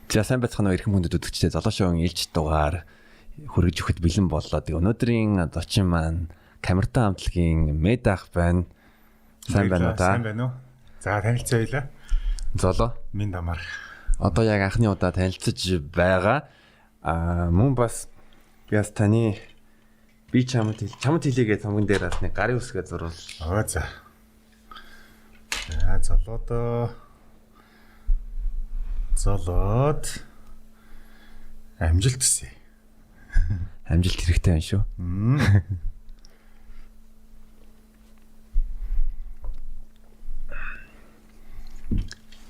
За, сайн байцгаана уу, эрхэм хүндэт үзэгчдээ. Золоо шоуын ээлжит дугаар хүргэж өгөхөд бэлэн боллоо. Тэгээ өнөөдрийн зочин маань Камертон хамтлагийн Мэд ах байна. Сайн байна уу та? Сайн байна уу? За, танилцъя байлаа. Золоо. Минь дамар. Одоо яг анхны удаа танилцаж байгаа. Мөн бас би бас таны би чамд чамд хэлийгээ цомгон дээр бас нэг гарын үсгээ зурвал. Аа, за. За, золоодоо. Золоод амжилт хүсье. Амжилт хэрэгтэй байна шүү.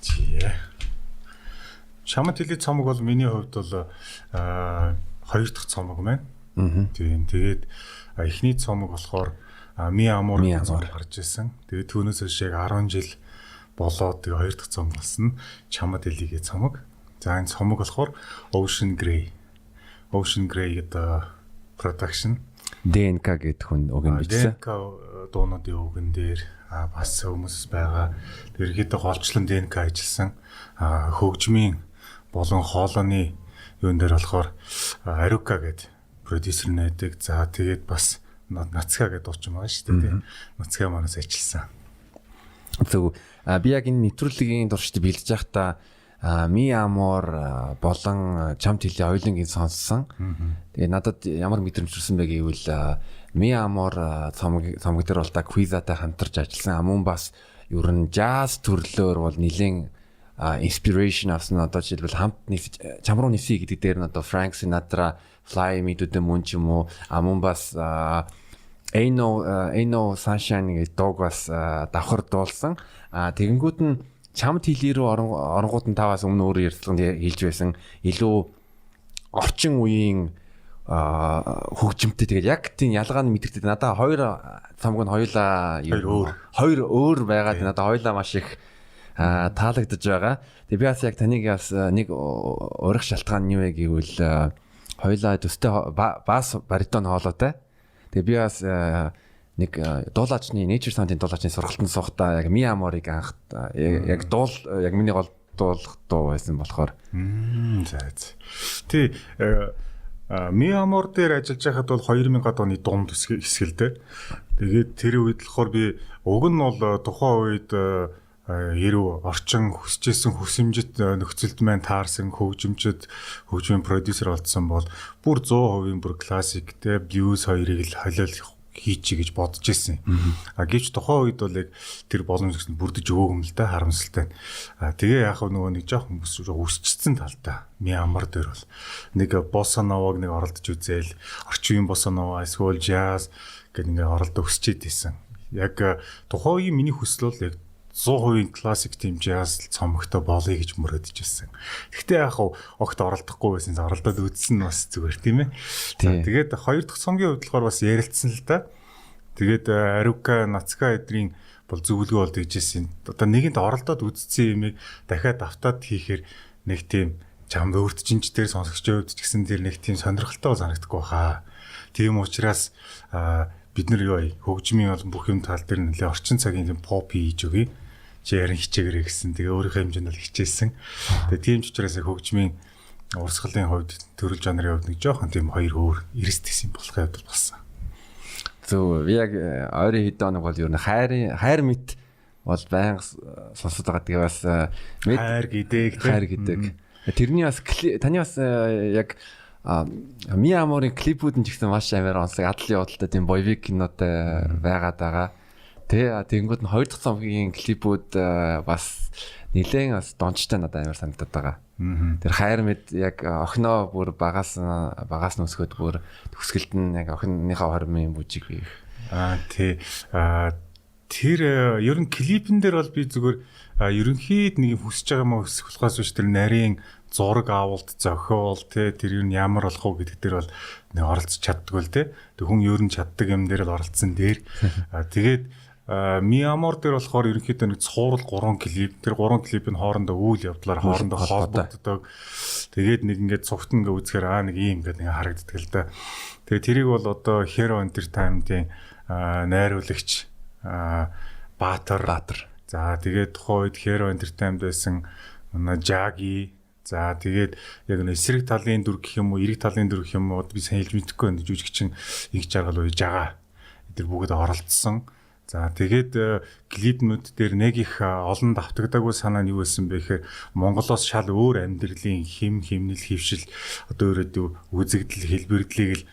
Зэ. Чамд хэлий цомог бол миний хувьд бол хоёр дахь цомог маань. Тийм. Тэгээд эхний цомог болохоор Mi Amor цомог гарч ирсэн. Тэгээд түүнээс хойш яг 10 жил болоод тэгээ хоёр дахь цомог болсон. Чамд хэлийгээ цомог. За, энэ цомог болохоор Ocean Grey. Ocean Grey гэдэг production. DNK гэдэг хүн үг нь бичсэн. DNK дуунуудын үгэн дээр бас хүмүүс байгаа. Тэр ерөөдөө голчлон DNK ажилласан. Хөгжмийн болон хоолойны юун дээр болохоор Арука гэдэг продюсер нэдэг. За, тэгээд бас Нацка гэдэг дуучин байгаа шүү дээ. Нацка манаас ажилласан. Зөв. Би яг энэ нэвтрүүлгийн туршид бэлдэж байхдаа Mi Amor болон Чамд хэлий хоёулангийн сонссон. Тэгээ надад ямар мэдрэмж төрсөн бэ гэвэл Mi Amor цомог дээр бол та Quiza-тай хамтарч ажилласан. Мөн бас ер нь jazz төрлөөр бол нэлээд inspiration авсан. Одоо жишээлбэл хамт чам руу нисье гэдэг дээр нь одоо Frank Sinatra, Fly Me to the Moon ч юм уу, мөн бас Ain't No Sunshine гэдэг дууг бас давхар дуулсан. Тэгэнгүүт нь чамд хэлий рүү оронгууд нь та бас өмнө өөрөө ярилцлаганд хэлж байсан, илүү орчин үеийн хөгжимтэй, тэгээд яг тийм ялгаа нь мэдэгдэв. Надаа хоёр цомог нь хоёулаа өөр хоёр өөр байгаад надаа хоёулаа маш их таалагдж байгаа. Тэгээ би бас яг таныг бас нэг урих шалтгаан нь юу вэ гэвэл хоёулаа төстэй бас баритон хоолойтой. Тэгээ би бас нэг дуулаачны, Nature Sound-ын дуулаачны сургалтанд суухдаа яг Mi Amor-ыг анх яг дуул, яг миний гол дуулах дуу байсан болохоор. За. Тий, Mi Amor дээр ажиллаж байхад бол 2000-ад оны дунд хэсэг л дээ. Тэгээд тэр үед болохоор би уг нь бол тухайн үед эрүү орчин хүсэжсэн хүсэмжит нөхцөлд маань таарсан хөгжимчд, хөгжмийн продюсер болцсон бол бүр 100% бүр классик те блюз хоёрыг л холиол хийчихье гэж бодож ирсэн. А гэвч тухайн үед бол яг тэр боломж гэсэн бүрдэж өгөөг юм л да, харамсалтай. А тэгээ яг нөгөө нэг жоох хүмүүс өсчихсэн талтай. Mi Amor дээр бол нэг боса новаг нэг оролдож үзээл, орчин үеийн боса нова эсвэл jazz гэдэг ингээ оролдоо өсчээд исэн. Яг тухайн үеийн миний хүсэл бол яг 100% классик тийм jazz цомогтой болъё гэж мөрөөдөж байсан. Гэхдээ яг огт оролдохгүй байсан. Оролдоод үзсэн нь бас зүгээр, тийм ээ. За, тэгээд хоёр дахь цомгийн хувьд болохоор бас ярилцсан л да. Тэгээд Арука, Нацка эдрийн бол зөвлөгөө бол тэгжсэн. Одоо нэгэнд оролдоод үзсэн юмыг дахиад автаад хийхээр нэг тийм чамд өөрт чинь ч тэр сонсогчдын хувьд ч гэсэн тэр нэг тийм сонирхолтой санагдахгүй хаа. Тийм учраас бид нар юу хөгжмийн бол бүх юм тал дээр нэлээ орчин цагийн тийм поп хийж өгье. Чи ярин хичээгэрэй гэсэн. Тэгээ өөрийнхөө хэмжээнд бол хичээсэн. Тэгээ тийм ч учраас хөгжмийн урсгалын хувьд, төрөл жанрын хувьд нэг жоохон тийм хоёр өөр эрс тэс юм болох явдал болсон. Зөв. Би яг ойрын хэдэн хоног бол ер нь хайрын хайр мэт бол байнга сонсоод байгаа. Тэгээ бас хайр гэдэг. Хайр гэдэг. Тэрний бас таны бас яг Mi Amor-ын клипүүд нь ч гэсэн маш амар онцлог, адал явдалтай тийм боевик кинотой байгаад байгаа. Тэ, тэгэнгүүт нь хоёр дахь цомгийн клипүүд бас нэлээд бас дончтой надад амар санагдаад байгаа. Тэр хайр мэд яг охиноо бүр багаас багаас нь өсгөөд бүр төгсгөлд нь яг охиныхоо хормын бүжиг хийх. Аа, тий. Тэр ер нь клипэн дээр бол би зүгээр ерөнхийд нэг юм хүсэж байгаа юм өсөх болохоос биш, тэр нарийн зураг авалт, зохиол те, тэр юу ямар болох уу гэдэг дээр бол нэг оролцож чаддгүй л те. Тэг хүн ер нь чаддаг юм дээр л оролцсон дээр. Тэгээд Mi Amor дээр болохоор ерөнхийдөө нэг цуврал 3 клип. Тэр 3 клип нь хоорондоо үйл явдлаар хоорондоо холбогддог. Тэгээд нэг ингээд цугт ингээ үзэхээр аа, нэг ийм ингээд нэг харагддаг л да. Тэгээд тэрийг бол одоо Hero Entertainment-ийн найруулагч Баатар Баатар. За, тэгээд тухайн үед Hero Entertainment байсан манай Jagi. За тэгээд яг нэг эсрэг талын дүр гэх юм уу, эрэг талын дүр гэх юм уу, би сайн хэлж мэдэхгүй байна. Жүжигчин их жаргал уяж байгаа. Тэр бүгд оролцсон. За тэгээд клипнүүд дээр нэг их олон давтагдаагүй санаа нь юу байсан бэ гэхээр Монголоос шал өөр амьдралын хим химнэл хөвшил одоо өөрөөдөө үзэгдэл хэлбэрдлийг л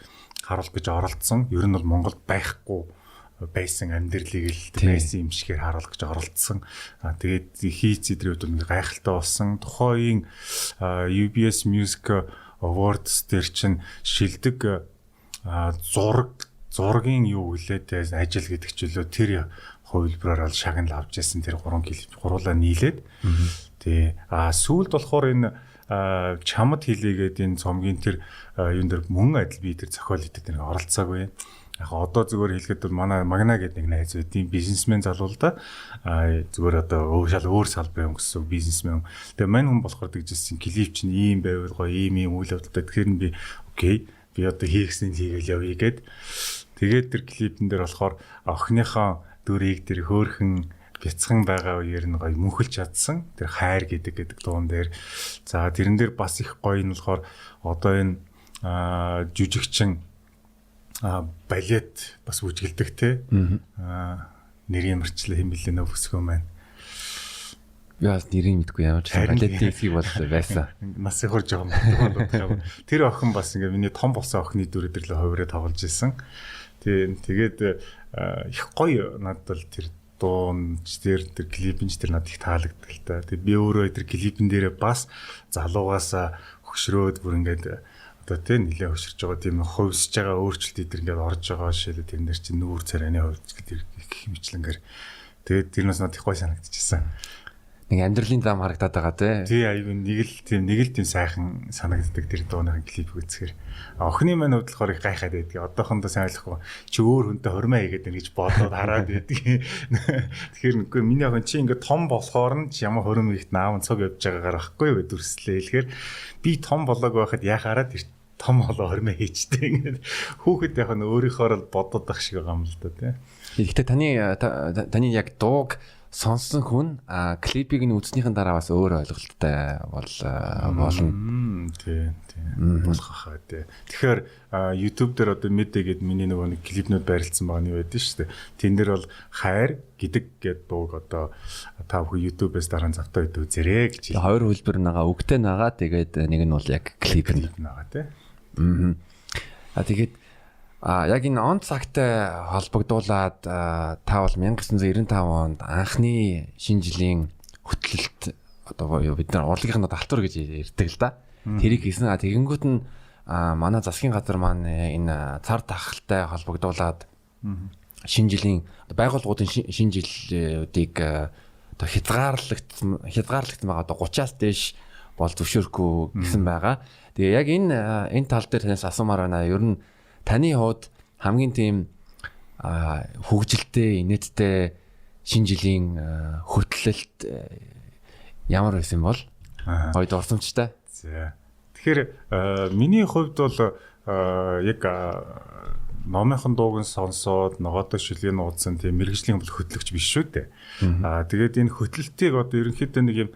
харуулах гэж оролцсон. Ер нь бол Монголд байхгүй байсан амьдралыг л байсан юм шигээр харуулах гэж оролцсон. Тэгээд хийц эдрүүд бол гайхалтай болсон. Тухайн үеийн UBS Music Awards дээр чинь шилдэг зургийн юу гэлээ ажил гэдэг ч үлээ тэр хувилбараар л шагнал авч ясан тэр 3 клип гуруулаа нийлээд. Тий. А сүүлд болохоор энэ чамд хилээгээд энэ цомгийн тэр юун дээр мөн адил би тэр зохиол хийдэг нэг оролцоогүй. Яг одоо зүгээр хэлэхэд бол манай Магна гэдэг нэг найз байдیں۔ Бизнесмен залуу л да. А зүгээр одоо өөр шал өөр салбарын гэсэн бизнесмен. Тэгээ мань хүн болохоор тэгжсэн клип чинь ийм байвал гоё ийм ийм үйл явдалтай. Тэгэхээр нь би окей би одоо хийхсэнийг хийгээл явъя гэд. Тэгээд тэр клипэн дээр болохоор охиныхоо дүрийг тэр хөөхөн бяцхан байгаа үеэр нь гоё мөнхөлж чадсан. Тэр хайр гэдэг дуун дээр. За тэрэн дээр бас их гоё нь болохоор одоо энэ жүжигчин балет бас бүжгэлдэг те. Нэрийн мэрчлээ хэм билээ нөө бүсгөө маань. Би бас нэрийг мэдгүй ямар ч балетын хэсгийг бол байсан. Нас ихор жоохон бодох. Тэр охин бас ингээ миний том болсон охины дүрээ тэр л хувираа тоглож исэн. Тэгээд их гоё надад бол тэр дуун ч тэр тэр клипэн ч тэр надад их таалагддаг л та. Тэгээд би өөрөө тэр клипэн дээрээ бас залуугаас хөшрөөд бүр ингээд одоо тий нилээ хөшөрч байгаа тийм хувьсж байгаа өөрчлөлт эдэр ингээд орж байгаа шилээ тэрэн дээр чинь нүүр царайны хувьд гэдэг их хэмжлэнгээр тэгээд тэрнээс надад их гоё санагдчихсан. Нэг амьдралын зам харагдаад байгаа тий. Тий аюу нэг л тийм нэг л тийм сайхан санагддаг тэр дууныхын клип үзэхээр. Охины маань хувьд болохоор их гайхаад байдаг. Одоохондоо сайн ойлгохгүй. Чи өөр хүнтэй хормоо хийгээд байна гэж бодоод хараад байдаг. Тэгэхээр үгүй миний охин чи ингээд том болохоор нь ямар хором хийхт наав цог явж байгаагаар ахгүй юу дүрслээ. Тэгэхээр би том болоог байхад яхаараа тэр том болоо хормоо хийчтэй ингээд хүүхэд яг нь өөрийнхөө л бодоод ах шиг байгаа юм л да тий. Гэхдээ таны яг дууг сонсон хүн клипийг нь үзснийхэн дараа бас өөр ойлголттой бол болно. Тий, тий. Болох хаа тий. Тэгэхээр YouTube дээр одоо мэдээгээд миний нөгөө нэг клипнүүд байрлалсан байгаа нь юу байдэн шүү дээ. Тэн дээр бол хайр гэдэг гээд дууг одоо та бүхэн YouTube-ээс дараа нь завтаа үед үзэрэй гэж. Хоёр хөлбөр нагаа үгтэй нагаа тэгээд нэг нь бол яг клип нь нагаа тий. А тэгээд яг энэ он цагтай холбогдуулаад та бол 1995 онд анхны шинэ жилийн хөтлөлт одоо бид нар урлагийн одоо алтур гэж ярьдаг л да. Тэрийг хийсэн. Тэгэнгүүт нь манай засгийн газар маань энэ цар тахалтай холбогдуулаад шинэ жилийн байгууллагуудын шинэ жилүүдийг одоо хязгаарлагдсан байгаа одоо 30-аас дээш бол зөвшөөрөхгүй гэсэн байгаа. Тэгээ яг энэ тал дээр танаас асуумаар байна. Ер нь таны хувьд хамгийн тийм хөгжилтэй, инээдтэй шинэ жилийн хөтлөлт ямар байсан бол? Гоё дурсамжтай. За. Тэгэхээр миний хувьд бол яг номынхан дууг нь сонсоод ногоодоо шүлгийн нууцсан тийм мэрэгжлийн бол хөтлөгч биш шүү дээ. Тэгээд энэ хөтлөлтийг одоо ерөнхийдөө нэг юм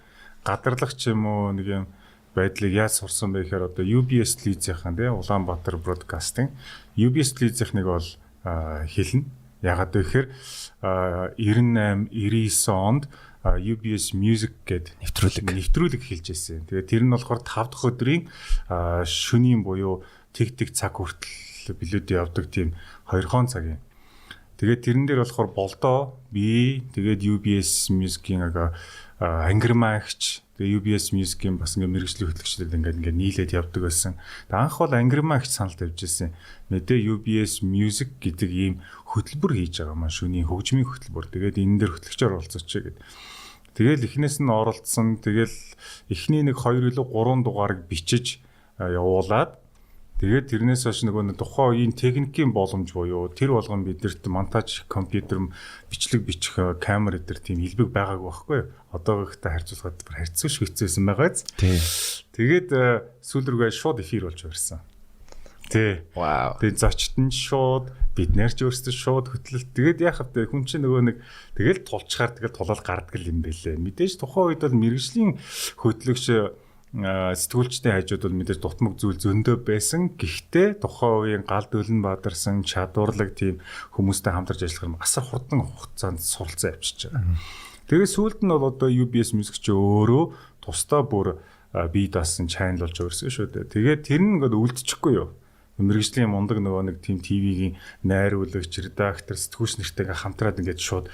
гадарлах ч юм уу нэг юм байдлыг яаж сурсан бэ гэхээр одоо UBS телевизийнхэн тий Улаанбаатар Broadcasting UBS телевизийнхнийг бол хэлнэ. Ягаад гэхээр 98 99 онд UBS Music гэдэг нэвтрүүлэг хэлж байсан. Тэгээд тэр нь болохоор 5 дахь өдрийн шөнийн буюу тэг цаг хүртэл билүүд явдаг тийм 2хон цагийн. Тэгээд тэрэн дээр болохоор болдоо би тэгээд UBS Music-ийн ангирмаагч тэгээ UBS Music-ийн бас ингээ мэрэгжлийн хөтлөгчдөд ингээд нийлээд явдаг байсан. Тэгээ анх бол ангирмаагч санал тавьж ирсэн. Мэдээ UBS Music гэдэг ийм хөтөлбөр хийж байгаа маань шөнийн хөгжмийн хөтөлбөр. Тэгээд энэ дээр хөтлөгчөөр оролцооч гэд. Тэгэл эхнээс нь оролцсон. Тэгэл эхний нэг 2 илүү 3 дугаарыг бичиж явуулаад тэгээд тэрнээс хойш нөгөө тухайн үеийн техникийн боломж буюу тэр болгон бидэрт монтаж компьютер бичлэг бичих камер эдэр тийм илбэг байгаагүй байхгүй юу? Одоогийнхтай харьцуулахад бүр харьцуулш хэцүүсэн байгааз. Тэгээд сүүл рүүгээ шууд эфир болж барьсан. Тий. Вау. Тэгээд зочд нь шууд бид нар ч өөрсдөө шууд хөтлөлт. Тэгээд яах вэ? Хүн чинь нөгөө нэг тэгэл тулчхаар тэгэл тулаал гардаг юм бэлээ. Мэдээж тухайн үед бол мэрэгжлийн хөтлөгч Сэтгүүлчдийн хажууд бол мэдээж дутмаг зүйл зөндөө байсан. Гэхдээ тухайн үеийн Галд Өлөн бадарсан чадварлаг тийм хүмүүстэй хамтарч ажиллах юм асар хурдан хугацаанд суралцсан явчихж байгаа. Тэгээ сүүлд нь бол одоо UBS Music чи өөрөө тусдаа бүр бие даасан channel болж өрсөн шүү дээ. Тэгээд тэр нь ингээд үлдчихгүй юу? Мэргэжлийн мундаг нөгөө нэг тийм ТV-гийн найруулагч, редактор, сэтгүүлч нартэйгээ хамтраад ингээд шууд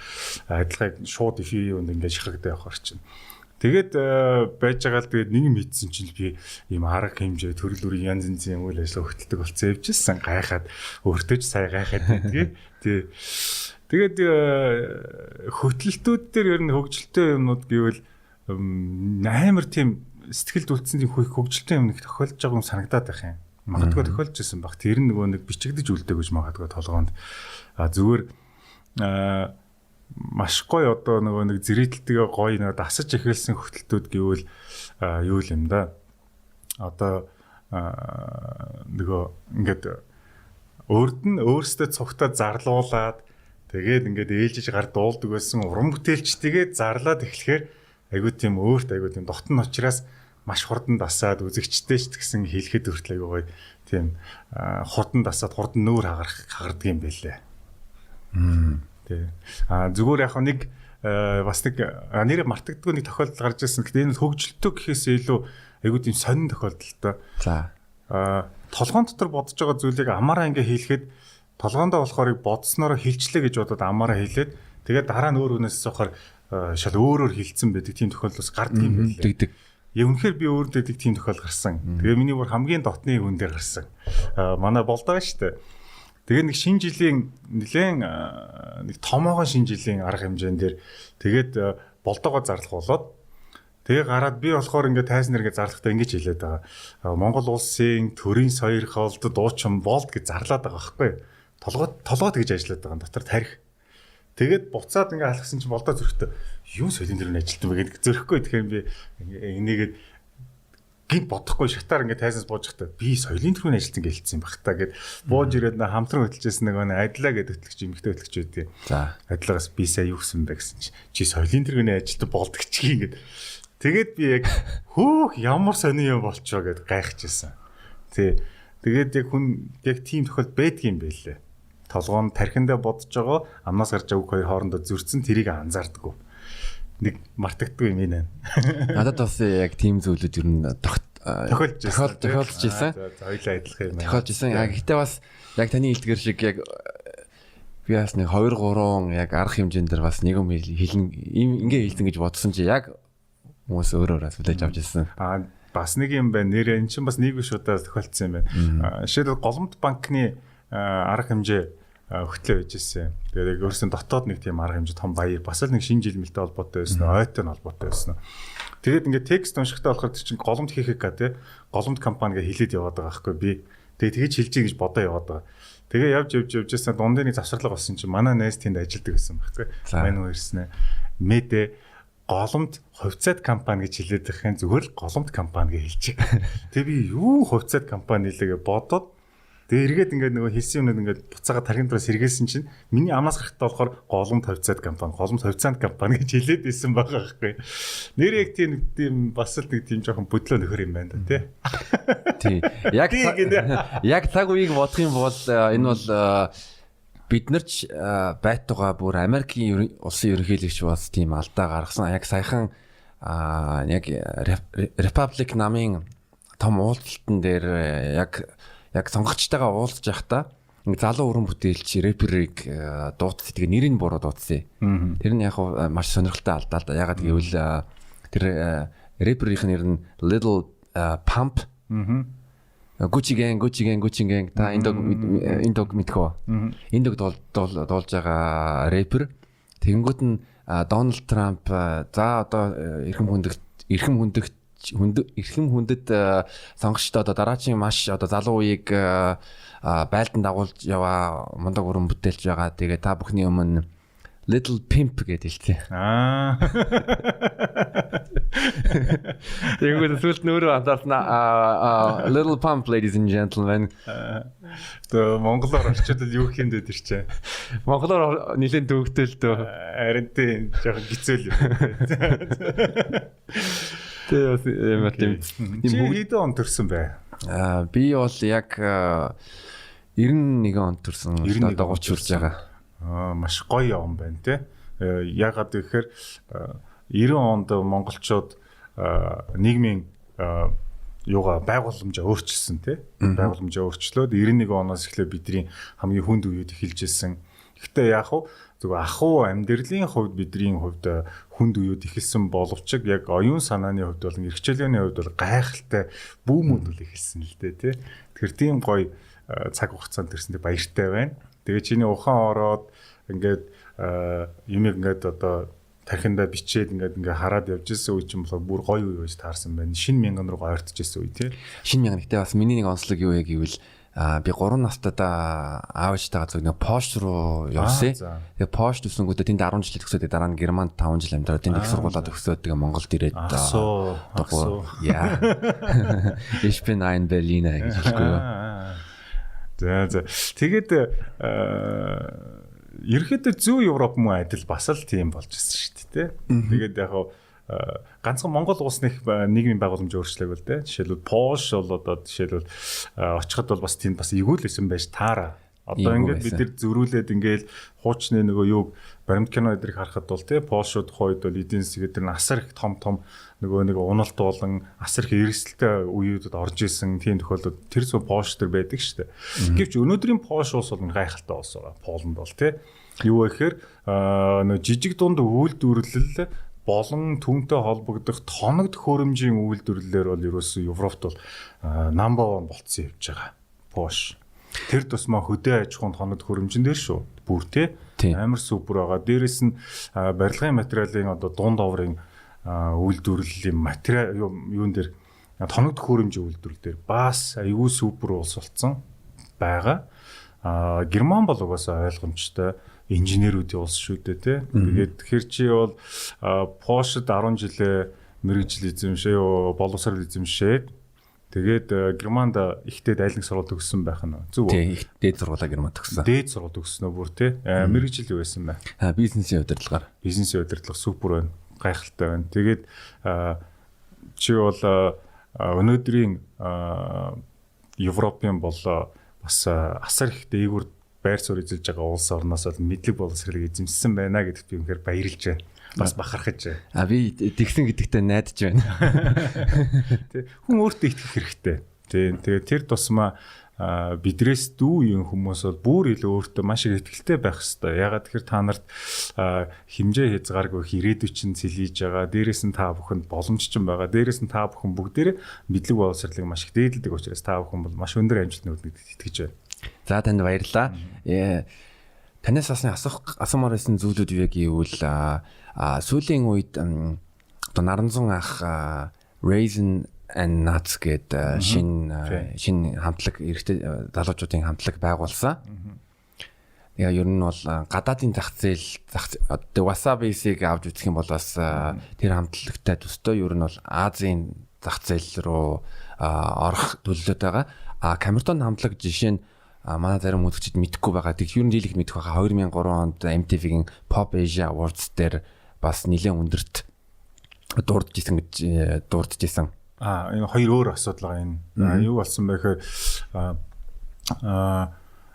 адилгааг шууд эфир юунд ингээд шахагдаа явах чинь. Тэгээд байж байгаа л тэгээд нэг юм хийдсэн чинь би ийм арга хэмжээ, төрөл бүрийн янз янзын үйл ажиллагаа хөтэлдэг болсон явжсэн. Гайхаад өөртөө ч сая гайхаад байдгийг. Тий. Тэгээд хөтлөлтүүд дээр ер нь хөгжилтэй юмнууд гэвэл амар тийм сэтгэлд үлдсэн тийм хөгжилтэй юм нэг тохиолдож байгаа юм санагдаад байх юм. Магадгүй тохиолдож исэн баг. Тэр нь нөгөө нэг бичигдэж үлдээг гэж магадгүй толгоонд. А зүгээр маш гоё одоо нөгөө нэг зэрэгэлтэйгээ гоё нөгөө дасаж эхэлсэн хөтөлтүүд гэвэл юу л юм да. Одоо нөгөө ингээд өөрд нь өөрсдөө цугтаа зарлуулад тэгээд ингээд ээлжиж гар дуулдаг байсан уран бүтээлч тэгээд зарлаад эхлэхээр айгуу тийм өөрт айгуу тийм дотн учраас маш хурдан дасаад үзэгчтэй ч гэсэн хэлэхэд хүртэл айгуу гоё тийм хурдан дасаад хурдан нүүр хагарах хагардаг юм байлээ. Тий. А зүгээр яг нэг бас нэг нэр мартагддаггүй нэг тохиолдол гарч ирсэн. Гэтэ энэ хөгжилтөө гэхээс илүү айгуу тийм сонин тохиолдол та. За. Толгоон дотор бодож байгаа зүйлийг амаараа ингээ хийлэхэд толгоондоо болохоор бодсноороо хилчлээ гэж бодоод амаараа хийлээд тэгээд дараа нь өөр хүнээс асуухаар шал өөрөөр хилцсэн байдаг тийм тохиолдол бас гардаг юм байлээ. Тэгдэг. Яг үнэхээр би өөр дэдэг тийм тохиол гарсан. Тэгээ миний бүр хамгийн дотны хүн дээр гарсан. Манай болдоо шүү дээ. Тэгээ нэг шинэ жилийн нэлээд нэг томоогон шинэ жилийн арга хэмжээн дээр тэгээд болдоогоо зарлах болоод тэгээ гараад би болохоор ингээд тайзан нэргээ зарлахдаа ингэж хэлээд байгаа. Монгол улсын төрийн сойрхолд дуучин болд гэж зарлаад байгаа байхгүй. Толгой толгой гэж ажиллаад байгаа дотор тарих. Тэгээд буцаад ингээ алхсан чинь болдоо зөрөхтөө юу соёлын төрөнд ажилтсан бэ гэдэг зөрөхгүй. Тэгэхээр би энийгээд гинт бодохгүй шатаар ингээ тайзнаас бууж байхдаа би соёлын төрөнд ажилтсан гэлцсэн байх та гэд бууж ирээд нэ хамтран хөтлөжсэн нөгөө нэ адилаа гэдэг хөтлөгч эмэгтэй хөтлөгч байдیں۔ За. Адилаагаас би сая юу гэсэн бэ гэсэн чи чи соёлын төрөний ажилтан болдогч ингээд. Тэгээд би яг хөөх ямар сони юм болчоо гэд гайхажсэн. Тий. Тэгээд яг хүн яг тийм тохиолдол байдгийм байлээ. Толгоон тархиндаа бодож байгаа амнаас гарч байгаа үг хоёр хоорондоо зөрчсөн тэрийг анзаардаггүй. Нэг мартагддгүй юм энэ. Надад бас яг тийм зүйлүүд ер нь тохиолдож исэн. За хоёлаа адилхан юм. Тохиолдож исэн. Гэхдээ бас яг таны хэлдгэр шиг яг би бас нэг 2 3 яг арга хэмжээнд дэр бас нэг юм хэлэн ингээ хэлсэн гэж бодсон чи яг хүмүүс өөрөөрөө хүлээж авч ирсэн. Аа бас нэг юм байна. Нэрээ эн чинь бас нэг биш удаа тохиолдсон юм байна. Жишээлбэл Голомт банкны арга хэмжээ хөтлөө байж ирсэн. Тэгээд яг өөрсөн дотоод нэг тийм арга хэмжээ том баяр бас л нэг шинэ жил мэлтэй холбоотой байсан уу, ойтой нь холбоотой байсан уу. Тэгээд ингээд текст уншихтаа болохоор тэр чинь Голомт ХХК тий Голомт компани гэж хэлээд яваад байгаа байхгүй би. Тэгээд тэгэж хэлжий гэж бодоо яваад байгаа. Тэгээ явж явж явж байсан дундын нэг завсарлага болсон чинь манай найз тэнд ажилладаг байсан байхгүй. Мань уу ирсэн ээ. Мэдээ Голомт хувьцаат компани гэж хэлээд байх юм зүгээр л Голомт компани гэж хэлчих. Тэгээ би юу хувьцаат компани нэлээ гэж бодоод тэгээ эргээд ингээд нөгөө хэлсэн юмнууд ингээд буцаага тархин дотроос сэргээсэн чинь миний амнаас гарахтаа болохоор Голомт хувьцаат компани, Голомт хувьцаанд компани гэж хэлээд исэн байгаа байхгүй. Нэр яг тийм тийм бас л нэг тийм жоохон бүдлөө нөхөр юм байна да тий. Тий. Яг цаг үеийг бодох юм бол энэ бол бид нар ч байтугай бүр Америкийн улсын ерөнхийлөгч бас тийм алдаа гаргасан. Яг саяхан яг Republic намын том уулзалтан дээр яг сонгогчтойгоо уулзж байхдаа ингээ залуу уран бүтээлч рэперийг дуутсан. Тэгээ нэрийг буруу дуутсан. Тэр нь яг маш сонирхолтой алдаа л да. Ягаад гэвэл тэр рэперийн нэр нь Little Pump. Gucci Gang, Gucci Gang, Gucci Gang та энэ дог мэдхүү. Энэ дог дуулж байгаа рэпер. Тэгэнгүүт нь Дональд Трамп за одоо эрхэм хүндэт сонгогчдод одоо дараачийн маш одоо залуу үеийг байлдан дагуулж яваа мундаг уран бүтээлч байгаа. Тэгээ та бүхний өмнө Little Pimp гэдэг хэлсэн. Аа. Тэгэнгүүт сүүлд нь өөрөө анзаарсан Little Pump ladies and gentlemen. Тэгээ монголоор орчуулвал юу гэх юм бэ тэр чинь? Монголоор нэлээд төвөгтэй л дөө. Харин тийм жоохон гизэл юм. Тэгээ бас юм тийм. Чи хэдэн он төрсөн бэ? Би бол яг 91 онд төрсөн. Одоо 30 хүрж байгаа. Маш гоё он байна те. Ягаад гэхээр 90 онд монголчууд нийгмийн юугаа байгууламжаа өөрчилсөн тий. Байгууламжаа өөрчлөөд 91 оноос эхлээ бидний хамгийн хүнд үеуд эхэлж исэн. Гэхдээ яг хуу зөвхөн ахуй амьдралын хувьд бидний хувьд хүнд үеуд эхэлсэн боловч яг оюун санааны хувьд болон эрхчлөөний хувьд бол гайхалтай бүүмүүд бол эхэлсэн л дээ тий. Тэгэхээр тийм гоё цаг хугацаанд төрсөндөө баяртай байна. Тэгээ чиний ухаан ороод ингээд юмыг ингээд одоо тархиндаа бичээд ингээд ингээ хараад явж исэн үе чинь болохоор бүр гоё үе байж таарсан байна. Шинэ мянган руу ойртож исэн үе тий. Шинэ мянган гэтээ бас миний нэг онцлог юу вэ гэвэл би 3 настайдаа аав ээжтэйгээ зөв нэг Польш руу явсан. Тэгээ Польш төсөнгүүдээ тэнд 10 жил төгсөөд дараа нь Германд 5 жил амьдраад тэнд их сургуулаа төгсөөд тэгээ Монголд ирээд одоо яа. Ich bin ein Berliner гэж хэлэхгүй юу. За за. Тэгээд ерөөхдөө зүүн Европ мөн адил бас л тийм болж ирсэн шүү дээ, тэ. Тэгээд яг ганцхан Монгол улс нэг нийгмийн байгууламж өөрчлөөг л дээ. Жишээлбэл Польш бол одоо жишээлбэл очиход бол бас тийм бас эвгүй л исэн байж таараа. Одоо ингээд бид нар зөрүүлээд ингээд хуучны нөгөө юуг баримт кино эдрийг харахад бол тий Польшууд хойд бол эдийн засаг эдэр нь асар их том том нөгөө нэг уналт болон асар их эрсдэлтэй үеүүдэд орж исэн тийм тохиолдол тэр зөв Польш төр байдаг шүү дээ. Гэвч өнөөдрийн Польш улс бол гайхалтай улс байгаа. Полонд бол тий юу вэ гэхээр нөгөө жижиг дунд үйлдвэрлэл болон түүнтэй холбогдох тоног төхөөрөмжийн үйлдвэрлэлээр бол ерөөсөө Европт бол number 1 болцсон явж байгаа. Польш. Тэр тусмаа хөдөө аж ахуйн тоног төхөөрөмжин дээр шүү. Бүр тий амар супер байгаа. Дээрэс нь барилгын материалын одоо дунд оврын үйлдвэрлэлийн материал юун дээр тоног төхөөрөмжийн үйлдвэрлэл дээр бас аюул супер улс болцсон байгаа. Герман бол угаасаа ойлгомжтой инженерүүдийн улс шүү дээ тий. Тэгээд тэгэхээр чи бол Польшд 10 жилээ мэрэгжил эзэмшээ, боловсрол эзэмшээд тэгээд Германд ихтэй дайлан сургууль төгссөн байх нь зөв үү? Тий, их дээд сургуулаа Германд төгссөн. Дээд сургууль төгссөн үү бүр тий. Мэрэгжил юу байсан бэ? Бизнесийн удирдлагаар. Бизнесийн удирдлага супер байна. Гайхалтай байна. Тэгээд чи бол өнөөдрийн Европын бол бас асар их дээгүүр байр суурь эзэлж байгаа улс орноос бол мэдлэг боловсролыг эзэмшсэн байна гэдэгт би үнэхээр баярлж байна. Бас бахархаж байна. Би тэгсэн гэдэгтээ найдаж байна. Тэ хүн өөртөө итгэх хэрэгтэй. Тэ тэгээд тэр тусмаа бидрээс дүү юм хүмүүс бол бүр илүү өөртөө маш их итгэлтэй байх хэвээр. Ягаад тэгэхээр та нарт хэмжээ хязгааргүй их ирээдүй чинь цэлийж байгаа. Дээрээс нь та бүхэнд боломж чинь байгаа. Дээрээс нь та бүхэн бүгдээрээ мэдлэг боловсролыг маш их дээдэлдэг учраас та бүхэн бол маш өндөр амжилт нүднэ гэдэгт итгэж байна. За танд баярлалаа. Танаас бас асуумаар байсан зүйлүүд юу гэвэл сүүлийн үед одоо Наранзун ах Raisin and Nuts гэдэг шинэ хамтлаг эрэгтэй залуучуудын хамтлаг байгуулсан. Тэгээ ер нь бол гадаадын зах зээл одоо Wasabi-ийг авч үзэх юм бол бас тэр хамтлагтай төстэй ер нь бол Азийн зах зээл рүү орох төлөвлөлтөй байгаа. А Камертон хамтлаг жишээ нь манай зарим үзэгчид мэдэхгүй байгаа. Тэг ер нь дийлэх мэдэх байгаа. 2003 онд MTV-ийн Pop Asia Awards дээр бас нэлээд өндөрт дурдж исэн гэж дурдж исэн. Энэ хоёр өөр асуудал байгаа энэ. Юу болсон бэ гэхээр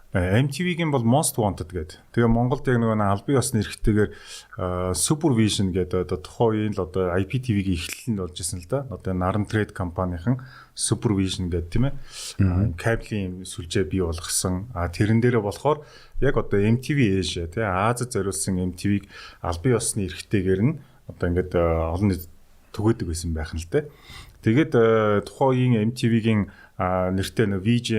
MTV-гийн бол Most Wanted гэдэг. Тэгээ Монголд яг нөгөө албан ёсны эрхтэйгээр Supervision гэдэг одоо тухайн үеийн л одоо IPTV-гийн эхлэл нь болж исэн л да. Одоо Наран Trade компанийн Supervision гэдэг тийм ээ. Кабелийн сүлжээ бий болгосон. А тэрэн дээрээ болохоор яг одоо MTV Asia тийм Азад зориулсан MTV-г албан ёсны эрхтэйгээр нь одоо ингээд олон нийт түгээдэг байсан байх нь л дээ. Тэгээд тухайн үеийн MTV-гийн нэртэй нөгөө VJ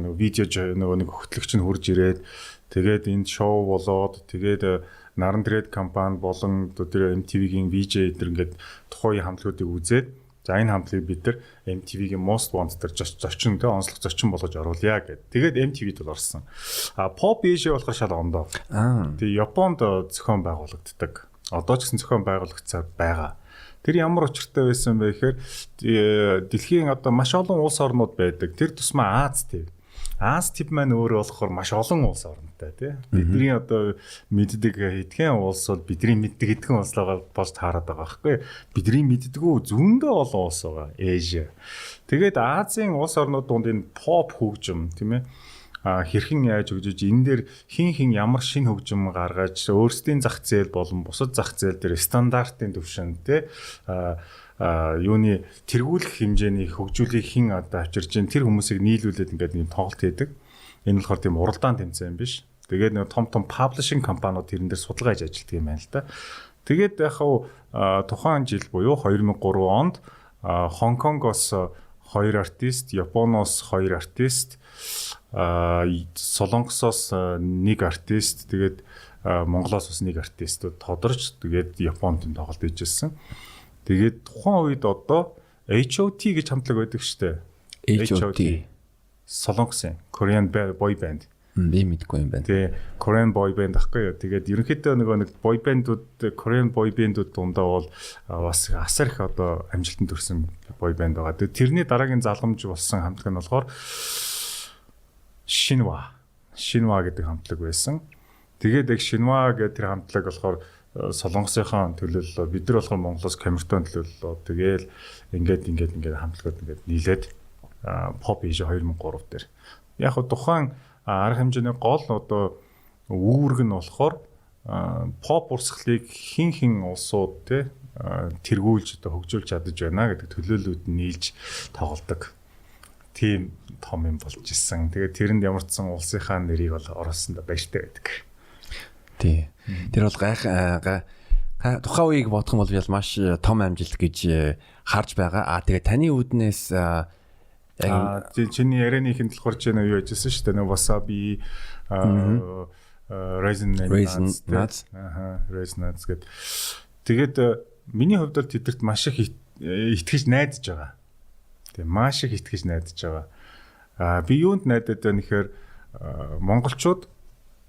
нөгөө видео нөгөө нэг хөтлөгч нь хурж ирээд тэгээд энд шоу болоод тэгээд Наран Trade компани болон тэр MTV-гийн VJ эдэр ингээд тухайн үеийн хамтлагуудыг үзээд за энэ хамтлагийг бид нар MTV-гийн Most Wanted дээр зочин тэ онцлог зочин болгож оруулъя гэд. Тэгээд MTV-д бол орсон. А Pop Asia болохоор шал ондоо. Тэгээд Японд зохион байгуулагддаг. Одоо ч гэсэн зохион байгуулагдсаар байгаа. Тэр ямар учиртай байсан бэ гэхээр дэлхийн одоо маш олон улс орнууд байдаг. Тэр тусмаа Аз төв. Аз төв маань өөрөө болохоор маш олон улс оронтой тий. Бидний одоо мэддэг хэдхэн улс бол бидний мэддэг хэдхэн улс болж таарад байгаа байхгүй. Бидний мэддэггүй зөндөө олон улс байгаа. Asia. Тэгээд Азийн улс орнууд дунд энэ pop хөгжим, тийм ээ, хэрхэн яаж хөгжиж, энэ дээр хин хин ямар шинэ хөгжим гаргаж, өөрсдийн зах зээл болон бусад зах зээл дээр стандартын түвшинд те юуны тэргүүлэх хэмжээний хөгжүүлгийг хэн одоо авчирж гин, тэр хүмүүсийг нийлүүлээд ингээд нэг тоглолт хийдэг. Энэ болохоор тийм уралдаан тэмцээн биш. Тэгээд нэг том том publishing компаниуд тэрэн дээр судалгаа хийж ажилладаг юм байна л да. Тэгээд яг хав тухайн жил буюу 2003 онд Хонконгоос хоёр артист, Японоос хоёр артист, Солонгосоос нэг артист, тэгээд Монголоос бас нэг артистууд тодорч, тэгээд Японд тоглолт хийжсэн. Тэгээд тухайн үед одоо HOT гэж хамтлаг байдаг штэ. HOT. Солонгосын Korean boy band. Би мэдэхгүй юм байна. Тий, Korean boy band ахгүй юу. Тэгээд ерөнхийдөө нөгөө нэг boy band-ууд, Korean boy band-ууд дундаа бол бас асар их одоо амжилтанд хүрсэн boy band байгаа. Тэгээд тэрний дараагийн залгамж болсон хамтлаг нь болохоор Shinhwa. Shinhwa гэдэг хамтлаг байсан. Тэгээд яг Shinhwa гэдэг тэр хамтлаг болохоор Солонгосынхаа төлөөллөө. Бид нар болохоор Монголоос Камертон төлөөллөө. Тэгээл ингээд ингээд ингээд хамтлагууд ингээд нийлээд Pop Asia 2003 дээр. Яг хөө тухайн арга хэмжээний гол одоо үүрэг нь болохоор pop урсгалыг хин хин улсууд те тэргүүлж одоо хөгжүүлж чадаж байна гэдэг төлөөллүүд нь нийлж тоглодог. Тийм том юм болж исэн. Тэгээд тэрэнд ямар ч сан улсынхаа нэрийг бол оруулсан да баяртай байдаг. Тий. Тэр бол гайх тухайн үеийг бодох юм бол би бол маш том амжилт гэж харж байгаа. А тэгээ таны үүднээс яг чиний ярианы ихэнд болохоор чи юу яжсэн шүү дээ. Нэг Wasabi, Raisin Nuts. Аха, Raisin Nuts гэд. Тэгээд миний хувьд бол тэдэрт маш их итгэж найдаж байгаа. Тэгээ маш их итгэж найдаж байгаа. А би юунд найдаад байна гэхээр монголчууд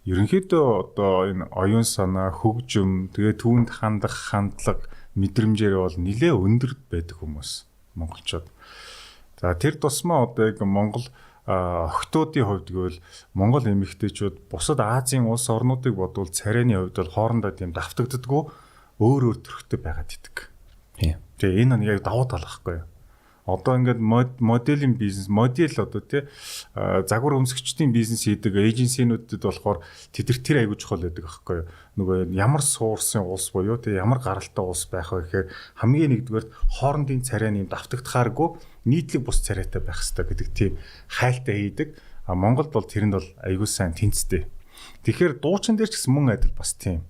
ерөнхийдөө одоо энэ оюун санаа, хөгжим, тэгээ түүнд хандах хандлага, мэдрэмжээр бол нэлээ өндөр байдаг хүмүүс монголчууд. За тэр тусмаа одоо яг Монгол охтуудын хувьд гэвэл Монгол эмэгтэйчүүд бусад Азийн улс орнуудыг бодвол царайны хувьд бол хоорондоо тийм давтагддаггүй, өөр өөр төрхтэй байгаад идэг. Тэгээ энэ нь яг давуу тал байхгүй юу? Одоо ингээд моделийн бизнес, модель одоо тий загвар өмсгчдийн бизнес хийдэг эйженсинүүдэд болохоор тэд тэр аягүй чухал байдаг аахгүй юу? Нөгөө ямар суурсын улс буюу тий ямар гаралтай улс байх вэ гэхээр хамгийн нэгдүгээр хоорондын царайны юм давтагдахааргүй нийтлэг бус царайтай байх хэрэгтэй гэдэг тийм хайлтаа хийдэг. А Монголд бол тэрэнд бол аягүй сайн тэнцдэг. Тэгэхээр дуучин дээр ч гэсэн мөн адил бас тийм.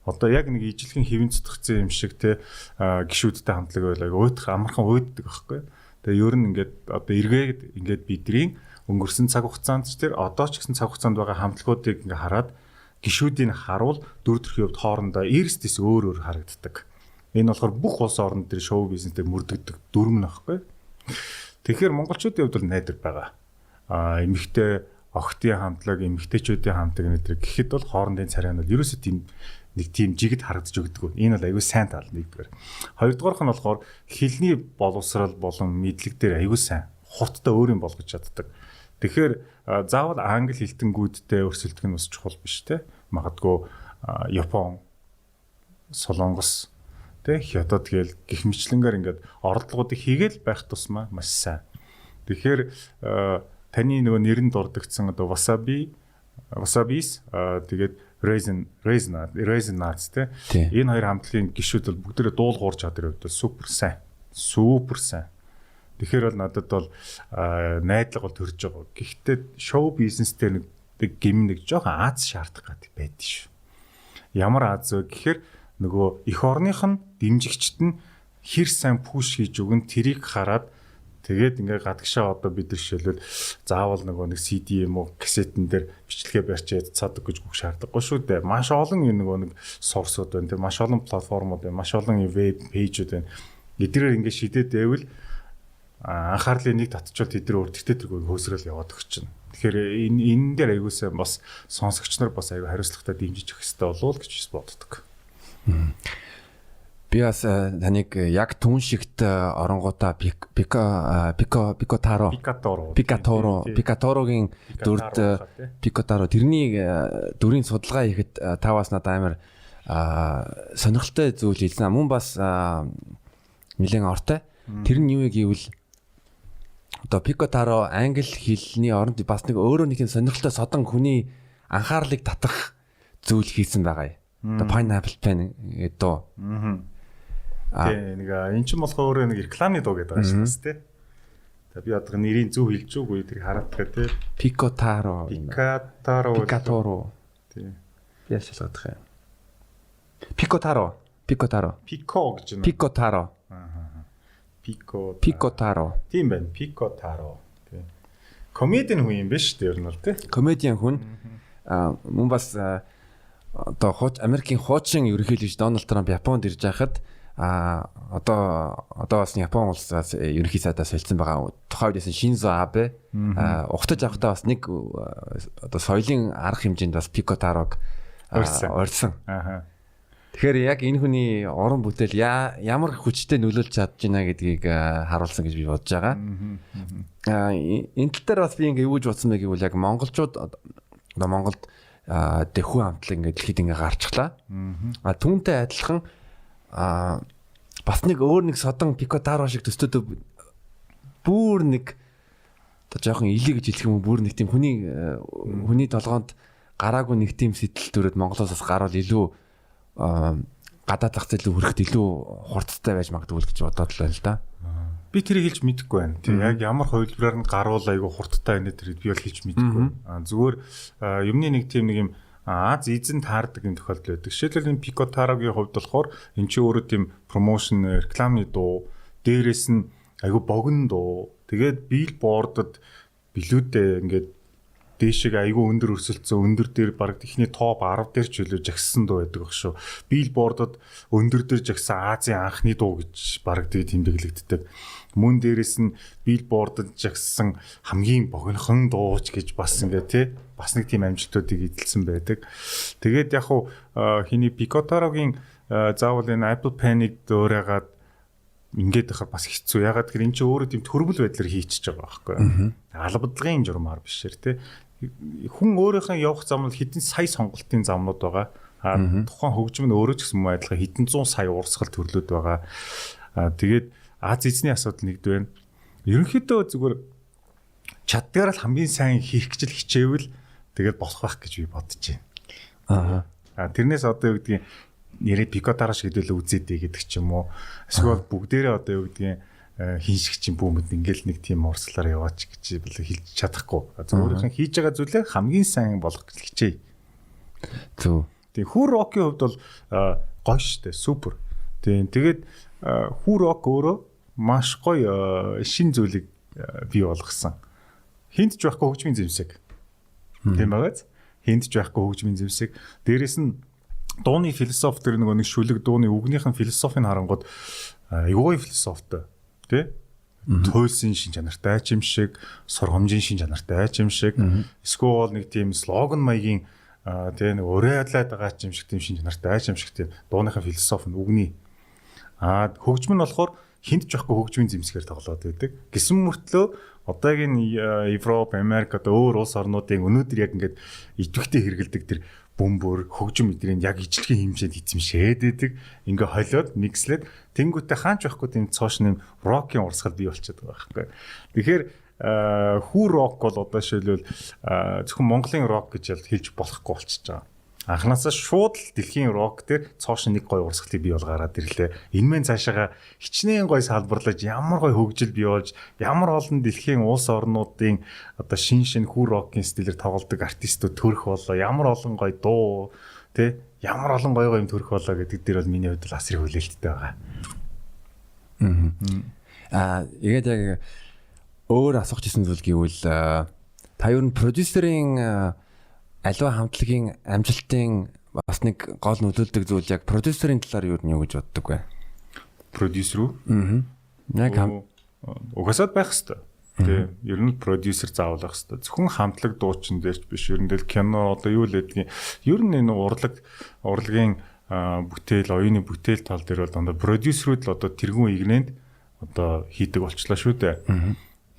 Одоо яг нэг ижилхэн хэвэн цутгцсан юм шиг те гişүүдтэй хамтлаг байл аягүй уйдах амархан уйддаг аахгүй юу? Тэгээ ер нь ингээд одоо эргээд ингээд бидний өнгөрсөн цаг хугацаанд ч тэр одоо ч гэсэн цаг хугацаанд байгаа хамтлагуудыг ингээ хараад гişүүдийг харуул дүр төрхийн хувьд хоорондоо эрс дэс өөр өөр харагддаг. Энэ болохоор бүх улс орнд дээр шоу бизнес дээр мөрдөгдөг дүрм нь аахгүй. Тэгэхээр монголчуудын хувьд бол найдар байгаа. А эмэгтэй охтын хамтлаг, эмэгтэйчүүдийн хамтлаг нэтэр гэхэд бол хоорондын царай нь бол ерөөсөө тийм нэг тийм жигд харагдаж өгдөг. Энэ бол аягүй сайн тал нэгдүгээр. Хоёрдугаарх нь болохоор хэлний боловсрал болон мэдлэг дээр аягүй сайн. Хурдтай өөр юм болгож чаддаг. Тэгэхээр заавал англи хэлтэнгүүдтэй өрсөлдөх нь бас чухал биш те. Магадгүй Япон, Солонгос, тэ Хятад гээл гих мэтлэнгээр ингээд оролдлогоодыг хийгээл байх тусмаа маш сайн. Тэгэхээр таны нөгөө нэрэнд дурдгдсан одоо Wasabi, Wasabis тэгээд Raisin Raisin Raisin Nuts те. Энэ хоёр хамтлагийн гишүүд бол бүгдээрээ дуулуурч чадрын хувьд бол супер сайн. Супер сайн. Тэгэхээр бол надад бол найдлага бол төрж байгаа. Гэхдээ шоу бизнес дээр нэг гим нэг жоохон аз шаардах гэдэг байдаг шүү. Ямар аз вэ гэхээр нөгөө эх орных нь дэмжигчд нь хэр сайн пүш хийж өгөн тэрийг хараад тэгээд ингээ гадагшаа одоо бид нар жишээлбэл заавал нөгөө нэг CD юм уу кассетэн дээр бичлэгээ барьчаад цаадаг гэж гүх шаардлагагүй шүү дээ. Маш олон юм нөгөө нэг сорсууд байна, тийм маш олон платформуд байна, маш олон веб пэйжүүд байна. Эдгээр ингээ шидэд байвал анхаарлын нэг татчвал тэд нар өөр тэртээ тэргүй хөөсрөл яваад өгч чинь. Тэгэхээр энэ дээр аягуулсан бас сонсогч нар бас аягүй хариуцлагатай дэмжиж өгөх хэрэгтэй болов уу гэж боддог. Би бас таныг яг түн шигт оронгуудаа Пико Пико Пикотаро Пикаторо Пикаторогийн дүрд Пикотаро тэрний дүрийн судалгаа хийхэд та бас надад амар сонирхолтой зүйл хэлсэн. Мөн бас нэлээд ортой. Тэр нь юу вэ гэвэл одоо Пикотаро англи хэлний оронд бас нэг өөрөө нэг юм сонирхолтой содон хүний анхаарлыг татах зүйл хийсэн байгаа юм. Одоо Pineapple Pen гэдэг дуу. Тий, нэг эн чинь болохоор өөрөө нэг рекламны дуу гэдэг байгаа шүү дээ, тий. За би одоо нэрийг зөв хэлж үгүй тэрийг хараад байгаа, тий. Пикотаро. Пикатаро. Пикаторо. Тий. Би яаж шалгах юм? Пикотаро. Пикотаро. Пико гэж байна. Пикотаро. Аа. Пико. Пикотаро. Тийм байна. Пикотаро. Тий. Комедиан хүн юм биш үү ер нь бол тий. Комедиан хүн. Аа мөн бас одоо Америкийн хуучин ерөнхийлөгч Дональд Трамп Японд ирж байхад одоо бас Япон улсаас ерөнхий сайдаа солилцсон байгаа. Тухайн үед Шинзо Абе ухтаж авахдаа бас нэг одоо соёлын арга хэмжээнд бас Пикотарог урьсан. Аа. Тэгэхээр яг энэ хүний уран бүтээл ямар хүчтэй нөлөөлж чадж байна гэдгийг харуулсан гэж би бодож байгаа. Энэ тал дээр бас би ингээ юу гэж бодсон бэ гэвэл яг монголчууд одоо Монголд дэхүү хамтлаг ингээ дэлхийд ингээ гарчглаа. Түүнтэй адилхан бас нэг өөр нэг содон Пикотаро шиг төстөөдөө бүр нэг одоо жоохон илий гэж хэлэх юм уу, бүр нэг тийм хүний толгоонд гараагүй нэг тийм сэтэл төрөөд Монголоос бас гарвал илүү гадаад зах зээл рүү хүрэхэд илүү хурцтай байж магадгүй л гэж бодоод л байна л да. Би тэрийг хэлж мэдэхгүй байна. Тэг яг ямар хувилбараар нь гарвал айгүй хурдтай байна тэрийг би бол хэлж мэдэхгүй. Зүгээр юмны нэг тийм нэг юм Аз эзэн таардаг юм тохиолдол байдаг. Жишээлбэл энэ Пикотарогийн хувьд болохоор эн чинь өөрөө тийм промошн, рекламны дуу, дээрээс нь айгүй богино дуу. Тэгээд билбордод билүүдээ ингээд дээшээ айгүй өндөр өрсөлдсөн, өндөр дээр бараг эхний топ 10 дээр ч үлээ жагссан дуу байдаг ах шүү. Билбордод өндөр дээр жагсан Азийн анхны дуу гэж бараг тэгээ тэмдэглэгддэг. Мөн дээрээс нь билбордод жагссан хамгийн богинохон дууч гэж бас ингээ тий бас нэг тийм амжилтуудыг эзэлсэн байдаг. Тэгээд яг хуу хиний Пикотарогийн заавал энэ Apple Pen-ыг дөөрөөгээд ингээд байхад бас хэцүү. Ягаад гэхээр эн чинь өөрөө тийм төрмөл байдлаар хийчихэж байгаа байхгүй юу? Албадлагын журмаар бишэр тий. Хүн өөрийнхөө явах зам нь хэдэн сая сонголтын замнууд байгаа. А тухайн хөгжим нь өөрөө ч гэсэн мөн адилхан хэдэн зуун сая урсгал төрлүүд байгаа. Тэгээд Аз эзний асуудал нэгд байна. Ерөнхийдөө зүгээр чаддгаар л хамгийн сайн хийх гэж л хичээвэл тэгээд болох байх гэж би бодож байна. Аа. Тэрнээс одоо юу гэдгийг нэрээ Пикотаро шиг хэдүүлээ үзээдэй гэдэг ч юм уу. Эсвэл бүгдээрээ одоо юу гэдгийг хин шиг чинь бүүмэд ингээл нэг тийм урсгалаар яваач гэж хэлж чадахгүй. Зөв өөрийнх нь хийж байгаа зүйлээ хамгийн сайн болгох гэж хичээе. Зөв. Тийм хүү рокийн хувьд бол гоё штэ, супер. Тийм тэгээд хүү рок өөрөө маш гоё шин зүйлийг бий болгосон. Хинт ч байхгүй хөгжмийн зэмсэг. Тийм байгааз. Хинт ч байхгүй хөгжмийн зэмсэг. Дээрээс нь дууны философи тэр нөгөө нэг шүлэг дууны үгнийх нь философийг харангууд айгүй философитой. Тэ? Туйлсын шин чанартай ч юм шиг, сургамжийн шин чанартай ч юм шиг, эсвэл нэг тийм слоган маягийн тэ нэг уриалаад байгаа ч юм шиг тийм шин чанартай ч юм шиг тийм дууныхаа философи нь үгний. Хөгжим нь болохоор хинт ч байхгүй хөгжмийн зэмсгээр тоглоод байдаг. Гисэн мөртлөө одоогийн Европ, Америк одоо өөр улс орнуудын өнөөдөр яг ингээд идэвхтэй хэрэгэлдэг тэр бөмбөр хөгжим мэдрийн яг ижлэгийн хэмжээнд эзэмшээд байдаг. Ингээ холиод микслээд тэнгуүтэ хаач байхгүй тийм цоош нэм рокийн урсгал бий болчиход байгаа байхгүй. Тэгэхээр хүү рок бол одоо шилбэл зөвхөн Монголын рок гэж хэлж болохгүй болчихж байгаа. Анхнаасаа шууд л дэлхийн рок дээр цоош нэг гоё урсгалыг бий болгараад ирлээ. Энэ мэн цаашаага хичнээн гоё салбарлаж ямар гоё хөгжил бий болж ямар олон дэлхийн улс орнуудын одоо шин шин хүү рокийн стилээр тоглодог артистууд төрөх боллоо. Ямар олон гоё дуу тэ ямар олон гоё гоё юм төрөх боллоо гэдэг дээр бол миний хувьд бол асар их хүлээлттэй байгаа. Тэгээд яг өөр асуух гэсэн зүйл гэвэл та юу н продюсерийн аливаа хамтлагийн амжилтын бас нэг гол нөлөөлдөг зүйл яг продюсерийн талаар юу гэж боддог вэ? Продюсер үү? Яг угаасаад байх хэвээр. Тэ, ер нь продюсер заавал байх хэвээр. Зөвхөн хамтлаг дуучин дээр ч биш, ер нь л кино одоо юу л гэдгийг ер нь энэ урлагийн бүтээл, оюуны бүтээл тал дээр бол дандаа продюсерүүд л одоо тэргүүн игнэнд одоо хийдэг болчлаа шүү дээ.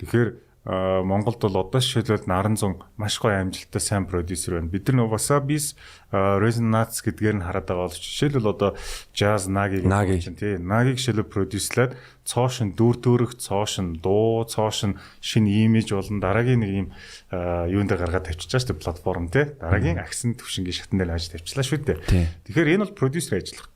Тэгэхээр Монголд бол одоо жишээлбэл Наранзун маш гоё амжилттай сайн продюсер байна. Бид нар Wasabi's Resin Nuts гэдгээр нь хараад байгаа боловч жишээлбэл одоо Jazz Nagi чинь тий Nagi жишээлбэл продюслаад цоошин дүр төрөх, цоошин дуу, цоошин шинэ имиж болон дараагийн нэг юм юун дээр гаргаад тавьчихлаа шүү дээ, платформ тий. Дараагийн агсан төвшингийн шатан дээр яаж тавьчлаа шүү дээ. Тэгэхээр энэ бол продюсер ажиллах.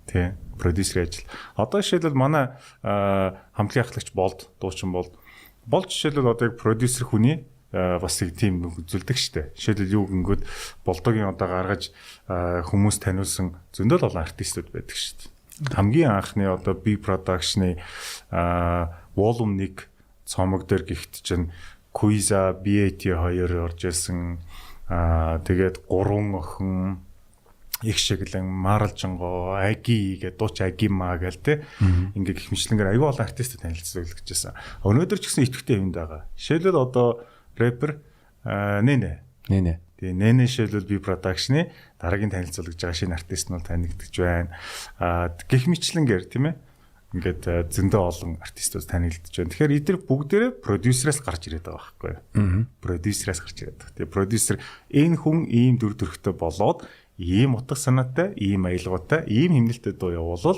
Тий, продюсер ажил. Одоо жишээлбэл манай хамтлагийн ахлагч Болд, дуучин Болд. Бол жишээлбэл одоо яг продюсер хүний бас нэг тийм үзүүлдэг штэ. Жишээлбэл юу гингүүд Болдогийн одоо гаргаж хүмүүс таниулсан зөндөл олон артистууд байдаг штэ. Хамгийн анхны одоо B production-ы volume 1 цомог дээр гихт чинь Quiza, BAT 2 орж ирсэн. Тэгээд гурван охин их шиглэн Маралжанго, Аги гэдэг дууч Агима гээл те. Ингээ гих мэтлэнгээр аюу олон артистад танилцуулж гэжсэн. Өнөөдөр ч гэсэн идэвхтэй юмд байгаа. Жишээлбэл одоо рэпер Нэнэ. Нэнэ. Тэгээ Нэнэ жишээлбэл би production-ы дараагийн танилцуулж байгаа шинэ артист нь бол танигдж байна. Гих мэтлэнгээр тийм ээ. Ингээд зөндөө олон артистууд танигдж байна. Тэгэхээр эдгээр бүгдээрээ продюсероос гарч ирээд байгаа байхгүй юу? Продюсероос гарч ирээд байгаа. Тэгээ продюсер энэ хүн ийм дүр төрхтэй болоод ийм утга санаатай, ийм аялгаутай, ийм хэмнэлтэд дуу явуулвал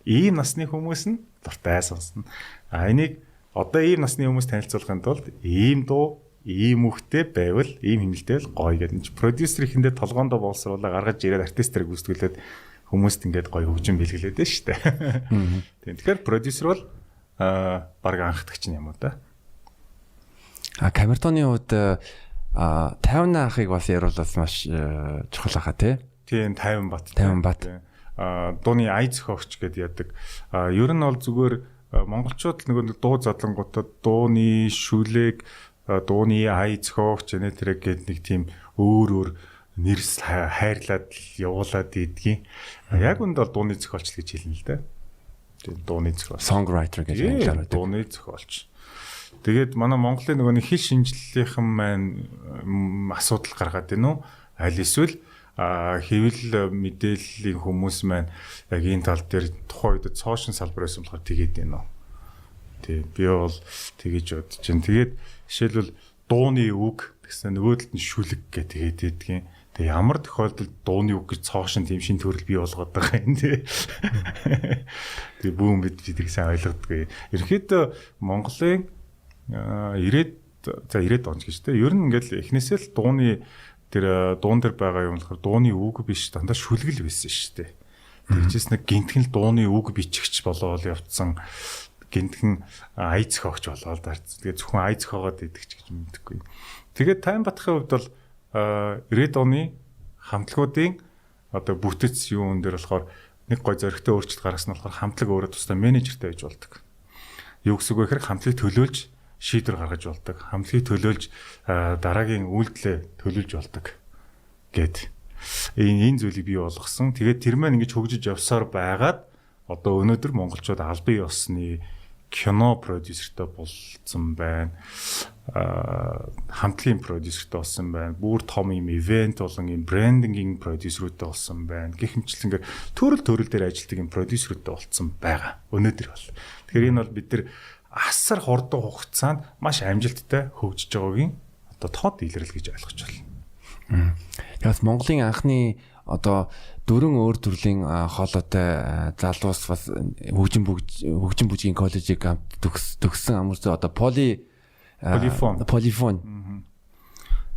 ийм насны хүмүүс нь дуртай сонсно. А энийг одоо ийм насны хүмүүс танилцуулахын тулд ийм дуу, ийм үхтэй байвал, ийм хэмнэлтэй л гоё гэдэг нь продюсер ихэндээ толгоондоо боловсруулаа гаргаж ирээд артистэрийг гүйцэтгүүлээд хүмүүст ингээд гоё хөгжим бэлгэлээд байна шүү дээ. Тийм. Тэгэхээр продюсер бол баг анхдагч юм уу да. А камертоны хувьд 50 ахыг бас яриулаас маш чухал хаа тий. Тийм, 50 бат. 50 бат. Дууны ай зохиогч гэдээ яадаг. Ер нь бол зүгээр монголчууд нөгөө дуу задлангуудад дууны шүлэг, дууны ай зохиогч нэ тэрэг гээд нэг тийм өөр өөр нэрс хайрлаад явуулаад идэгин. Яг үнд бол дууны зохиолч гэж хэлнэ л дээ. Тийм, дууны зохиолч. Songwriter гэж англиар байдаг. Дууны зохиолч. Тэгээд манай Монголын нөгөө нэг хэл шинжлэлийнхэн маань асуудал гаргаад байна уу? Аль эсвэл хэвлэл мэдээллийн хүмүүс маань яг энэ тал дээр тухайн үед цоошин салбар байсан болохоор тэгээд байна уу? Тийм, би бол тэгэж бодож байна. Тэгээд жишээлбэл дууны үг гэсэн нөгөө талд нь шүлэг гэх тэгээд байдгийн. Тэгээ ямар тохиолдолд дууны үг гэж цоошин тийм шин төрөл бий болгоод байгаа юм те. Тэгээ бүүн бид тэрийг сайн ойлгодгүй. Ерөнхийдөө Монголын 90-ад за 90-ад он ч гэж те. Ер нь ингээл эхнээсээ л дууны тэр дуун дээр байгаа юм болохоор дууны үг биш дандаа шүлгэл байсан шүү дээ. Тэгжээс нэг гинтхэн л дууны үг бичигч болоод явцсан, гинтхэн ая зохиогч болоод дарц. Тэгээ зөвхөн ая зохиогоод идэх ч гэж мэдэхгүй. Тэгээд Тайм Батхын хувьд бол 90-ад оны хамтлагуудын одоо бүтэц юун дээр болохоор нэг гой зоригтой өөрчлөлт гаргасан нь болохоор хамтлаг өөрөө тусдаа менежертэй байж болдог. Юу гэсэн үг вэ гэхээр хамтлагийг төлөөлж шийдвэр гаргаж болдог. Хамтлагийг төлөөлж дараагийн үйлдэлээ төлөөлж болдог гэд. Энэ зүйлийг бий болгосон. Тэгээд тэр маань ингэж хөгжиж явсаар байгаад одоо өнөөдөр монголчууд албан ёсны кино продюсертэй болцсон байна. Хамтлагийн продюсертэй болсон байна. Бүр том юм ивент болон юм брендингийн продюсерүүдтэй болсон байна. Гэх мэтлэнгээр төрөл төрөл дээр ажилладаг юм продюсерүүдтэй болцсон байгаа. Өнөөдөр бол. Тэгэхээр энэ бол бид нар асар хурдан хугацаанд маш амжилттай хөгжиж байгаагийн одоо тод илрэл гэж ойлгож байна. Тэгээс Монголын анхны одоо дөрвөн өөр төрлийн хоолойтой залуус бас хөгжим бүжгийн коллежийг төгссөн амарсан одоо полифон. Полифон.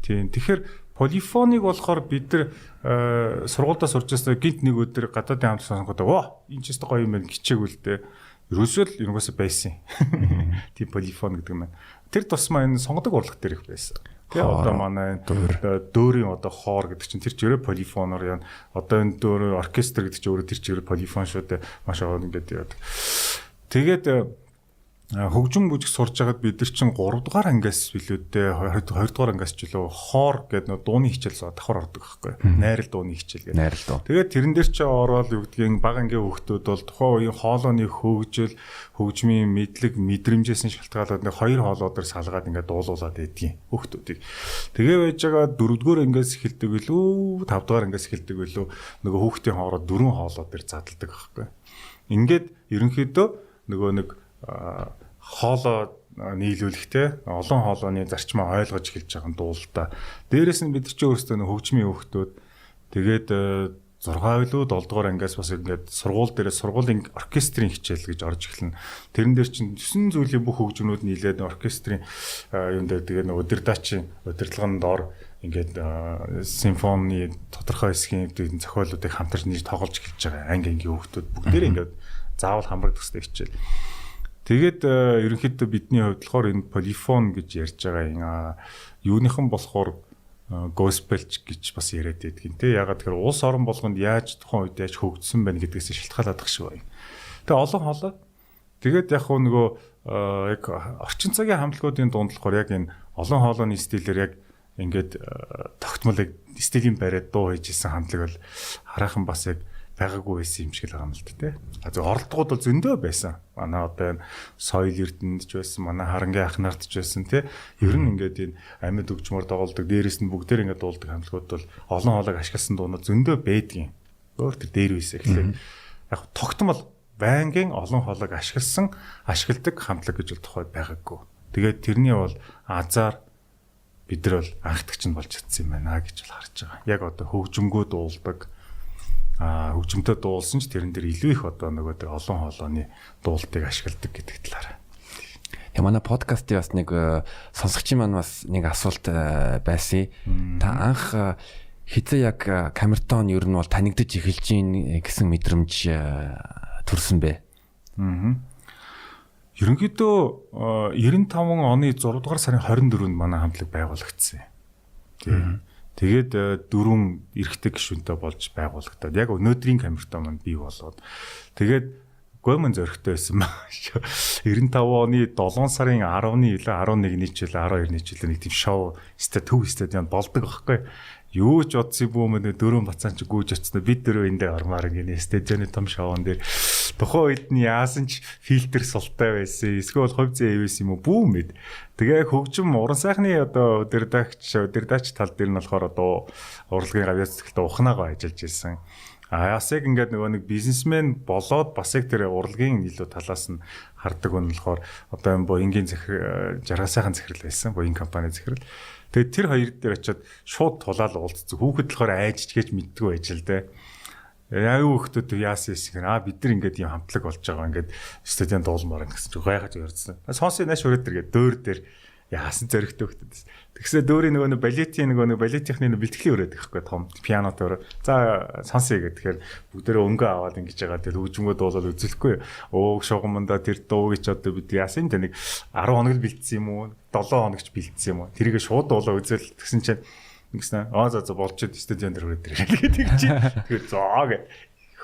Тийм. Тэгэхээр полифоныг болохоор бид нар сургуульдаа сурч байснаа гинт нэг өдөр гадаадын хамтлаг сонсоход оо энэ ч өстой гоё юм байна гिचээгүй л дээ. Ерөөсөө л юугасаа байсан. Тийм, полифон гэдэг юм байна. Тэр тусмаа энэ сонгодог урлаг дээр их байсан. Тэгээ одоо манай дөөрийн одоо хоор гэдэг чинь тэр ч өөрөө полифоноор яа. Одоо энэ дөөрийн оркестр гэдэг чинь өөрөө тэр ч өөрөө полифон шүү дээ. Маш аваад ингээд яадаг. Тэгээд Хөгжим бүжиг сурж байгаад бид нар чинь 3 дугаар ангиас билүү дээ, 2 дугаар ангиас ч билүү хоор гэдэг нөө дууны хичээл давхар ордог байхгүй. Найрал дууны хичээл гэдэг. Найрал дуу. Тэгээд тэрэн дээр чи ороод юу гэдгийг бага ангийн хүүхдүүд бол тухайн үеийн хоолойны хөгжил, хөгжмийн мэдлэг, мэдрэмжээс нь шалтгаалаад нэг хоёр хоолой дээр салгаад ингээд дуулуулад байдгийн хүүхдүүдийг. Тэгээ байж байгаа 4 дугаар ангиас эхэлдэг билүү, 5 дугаар ангиас эхэлдэг билүү нөгөө хүүхдийн хоороо дөрвөн хоолой дээр задлдаг байхгүй. Ингээд ерөнхийдөө нөгөө нэг хоолой нийлүүлэхтэй олон хоолойны зарчмаа ойлгож эхэлж байгаа юм дуулалтаа. Дээрээс нь бид чинь өөрсдөө нөх хөгжмийн хүүхдүүд тэгээд 6 билүү 7 дугаар ангиас бас ингээд сургууль дээрээ сургуулийн оркестрийн хичээл гэж орж эхэлнэ. Тэрэн дээр чинь 9 зүйлийн бүх хөгжмнүүд нийлээд оркестрийн юм дээр тэгээд нэг удирдаачийн удирдлагын дор ингээд симфони тодорхой хэсгийн зохиолуудыг хамтарч нийж тоглож эхэлж байгаа анги ангийн хүүхдүүд бүгдээрээ ингээд заавал хамрагдах хэрэгтэй хичээл. Тэгээд ерөнхийдөө бидний хувьд болохоор энэ полифон гэж ярьж байгаа юм юуныхан болохоор госпелч гэж бас яриад байдгийн те. Ягаад тэгэхээр улс орон болгонд яаж тухайн үед яаж хөгжсөн байна гэдгээс шалтгаалаад ах шиг байна. Тэгээ олон хоолой. Тэгээд яг хуу нөгөө яг орчин цагийн хамтлагуудын дунд болохоор яг энэ олон хоолойны стилээр яг ингээд тогтмол яг стилийн бариад дуу хийж исэн хамтлаг бол хараахан бас яг байгаагүй байсан юм шиг л байгаа юм л да тий. А зөв оролдогууд бол зөндөө байсан. Манай одоо энэ соёл эрдэнэт ч байсан, манай харангийн ах нарт ч байсан тий. Ер нь ингээд энэ амьд хөгжмөр тоглодог, дээрээс нь бүгдээр ингээд дуулдаг хамтлагууд бол олон хоолойг ашигласан дуунууд зөндөө байдгийн. Өөр тэр дээр үесэ гэхлээр яг тогтмол байнгын олон хоолойг ашигласан, ашигладаг хамтлаг гэж бол тухайд байгаагүй. Тэгээд тэрний бол азар бид нар бол анхдагч нь болж чадсан юм байна гэж бол харж байгаа. Яг одоо хөгжмгөө дуулдаг хөгжмөнтэй дуулсан ч тэрэн дээр илүү их одоо нөгөө тэр олон хоолойны дуултыг ашигладаг гэдэг талаар. Тэгээ манай подкастын бас нэг сонсогчийн маань бас нэг асуулт байсан. Та анх хизээ яг камертон ер нь бол танигдаж эхэлж гин гэсэн мэдрэмж төрсөн бэ? Ерөнхийдөө 95 оны 6 дугаар сарын 24-нд манай хамтлаг байгуулагдсан. Тийм. Тэгээд дөрвөн эрэгтэй гишүүнтэй болж байгуулагдаад яг өнөөдрийн камертон маань бий болоод тэгээд гомон зөрөгтэй байсан ба 95 оны 7 сарын 10-ны илүү 11-ний ч илүү 12-ны ч илүү нэг тийм шоу төв стадионд болдог байхгүй. Юу ч бодсон бүү мөн дөрвөн бацаан чи гүйж очсон. Бид дөрөв эндээ ормаар ингэ стадионы том шоун дээр тухайн үед нь яасан ч фильтр султай байсан. Эсвэл хувь зээ байсан юм уу бүү мэд. Тэгээ хөгжим уран сайхны одоо удирдагч тал дээр нь болохоор одоо урлагийн гавьяа зүтгэлтэй ухнаагаа ажиллаж исэн. А бас яг ингээд нөгөө нэг бизнесмен болоод бас яг тэр урлагийн илүү талаас нь хардаг нь болохоор одоо энэ Боингийн захир жаргал сайхан захирал байсан. Боинг компани захирал. Тэгээд тэр хоёр дээр очиод шууд тулаал уулзсан. Хүүхэд болохоор айж чиж мэддэггүй байж л дээ. Яа хүүхдүүд яасан юм шиг бид нар ингээд юм хамтлаг болж байгаа ингээд стадион дуулмаар гэсэн чинь гайхаж ярьсан. Сонсыг нааш өрөөд тэр гээд дөөр дээр яасан зөрөгтэй хүүхдүүд. Тэгсээ дөөрийн нөгөө нэг балетийн нөгөө нэг балетийнхны бэлтгэлийн өрөөд гэхгүй том пианотой өрөө. За сонсъё гэхээр бүгдээрээ өнгө аваад ингэж байгаа. Тэгэл хөгжмөгөө дуулаад үзэлгүй. Ууг шугамдаа тэр дууг ч одоо бид яасан тэ нэг 10 хоног л бэлдсэн юм уу? 7 хоногч бэлдсэн юм уу? Тэрийг шууд дуулаа үзэл тэгсэн чинь ингэсэн аа за за болж стадион дээр хүрээд ирээ гэдэг чинь. Тэгэхээр зоо гэ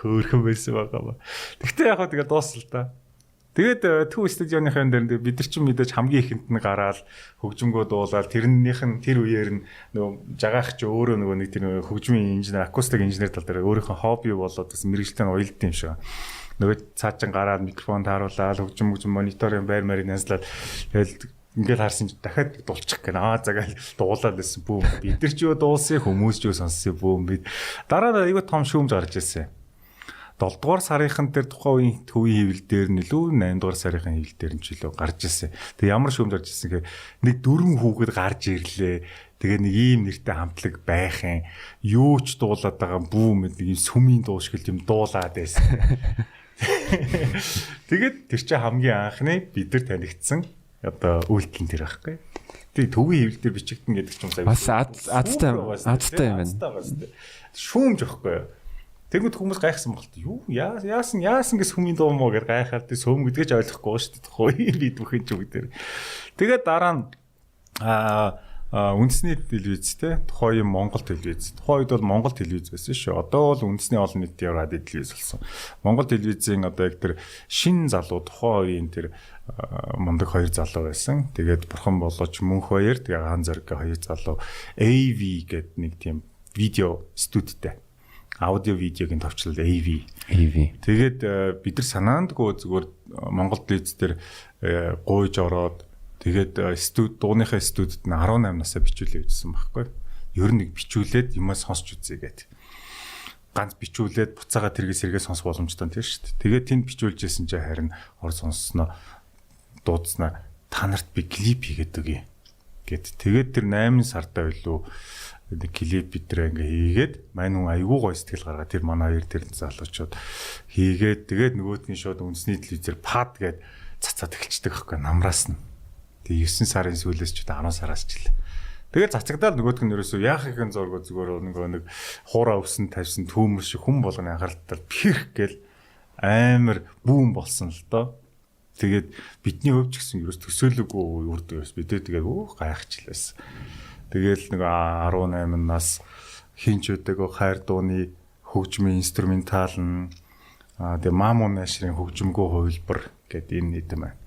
хөөрхөн байсан байгаа ба. Тэгтээ яг хаа тэгэл дууссан л та. Тэгээд Төв стадионыхын дээр бид нар чинь мэдээж хамгийн ихэнд нь гараал хөгжмгөө дуулаад тэрнийх нь тэр үеэр нь нөгөө жагаах чи өөрөө нөгөө нэг тэр хөгжмийн инженер, акустик инженер тал дээр өөрийнх нь хобби болоод бас мэрэгжлийн уялдсан юм шиг. Нөгөө цаа чин гараад микрофон тааруулаад хөгжим мониторын байр мэрийг нанслаад тэгэл ингээд харсан чи дахиад дуулчих гэнэ. Аа за гээл дуулаад байсан бүүм. Бид нар ч юу дуулсан, хүмүүс ч юу сонссон бүүм. Бид дараа нь айгүй том шүүмж гарч ирсэн. 7 дугаар сарынхан дээр тухайн үеийн төвийн хэвлэл дээр нь илүү 8 дугаар сарынхан хэвлэл дээр нь ч илүү гарч ирсэн. Тэгээ ямар шүүмж гарч ирсэн гэхээр нэг дөрвөн хүүхэд гарч ирлээ. Тэгээ нэг ийм нэртэй хамтлаг байх юм. Юу ч дуулаад байгаа бүүм нэг ийм сүмийн дуу шиг л юм дуулаад байсан. Тэгээд тэр чинь хамгийн анхны бид нар танигдсан одоо үйлдэл нь тэр байхгүй. Тэгээ төвийн хэвлэл дээр бичигдэн гэдэг чинь бас азтай азтай юм байна. Шүүмж байхгүй юу? Тэнгүүд хүмүүс гайхсан болт. Юу яасан яасан гэс хүмүүний дуу мó гэж гайхаад тий сөм гэдгээ ч ойлгохгүй шүү дээ. Тухайн бид бүхэн ч бүгдээр. Тэгээд дараа нь Үндэсний телевизтэй тухайн үеийн Монгол телевиз. Тухайн үед бол Монгол телевиз байсан шүү. Одоо бол үндэсний олон нийтийн радио телевиз болсон. Монгол телевизийн одоо яг тэр шин залуу тухайн үеийн тэр мундаг хоёр залуу байсан. Тэгээд Бурхан болооч Мөнх баяр, тэгээ Хаан зориг хоёр залуу AV гэдэг нэг тийм видео студидтэй. Аудио видеогийн товчлол AV. AV. Тэгээд бид нар санаандгүй зүгээр Монгол телевиз дээр гуйж ороод тэгээд студ дууныхаа студид нь 18 насаа бичүүлээ гэжсэн байхгүй. Ер нь нэг бичүүлээд юмаа сонсч үзье гэд. Ганц бичүүлээд буцаага тэргээс эргээ сонсох боломжтой тийм шүү дээ. Тэгээд тэнд бичүүлжсэн чинь харин ор сонссноо дуудснаа та нарт би клип хийгээд өгье гэд. Тэгээд тэр 8 сардаа билүү нэг клип бид нэр ингээ хийгээд мань хүн айгүй гоё сэтгэл гаргаа тэр манай хоёр тэр залуучууд хийгээд тэгээд нөгөөдний шууд үндэсний телевизээр пад гэд цацаад эхэлчихдэг байхгүй намраас нь. Тэгээ 9 сарын сүүлээс ч 10 сараас ч л. Тэгээд цацагдаад нөгөөх нь ерөөсөө яахын зураг зүгээр нөгөө нэг хуураа өвсөн тавьсан түүмэр шиг хүн болгоны анхааралтай пирх гэл амар бүүн болсон л доо. Тэгээд бидний хувьд ч гэсэн ерөөс төсөөлөөгүй үрдэг ерөөс бид тэгээд өөх гайхчихлаа. Тэгээл нэг 18 нас хинч өдөгөө хайр дууны хөгжмийн инструментал нь тэгээ Мамун Нашрын хөгжмгөө хувилбар гэдэг энэ нийтэм байна.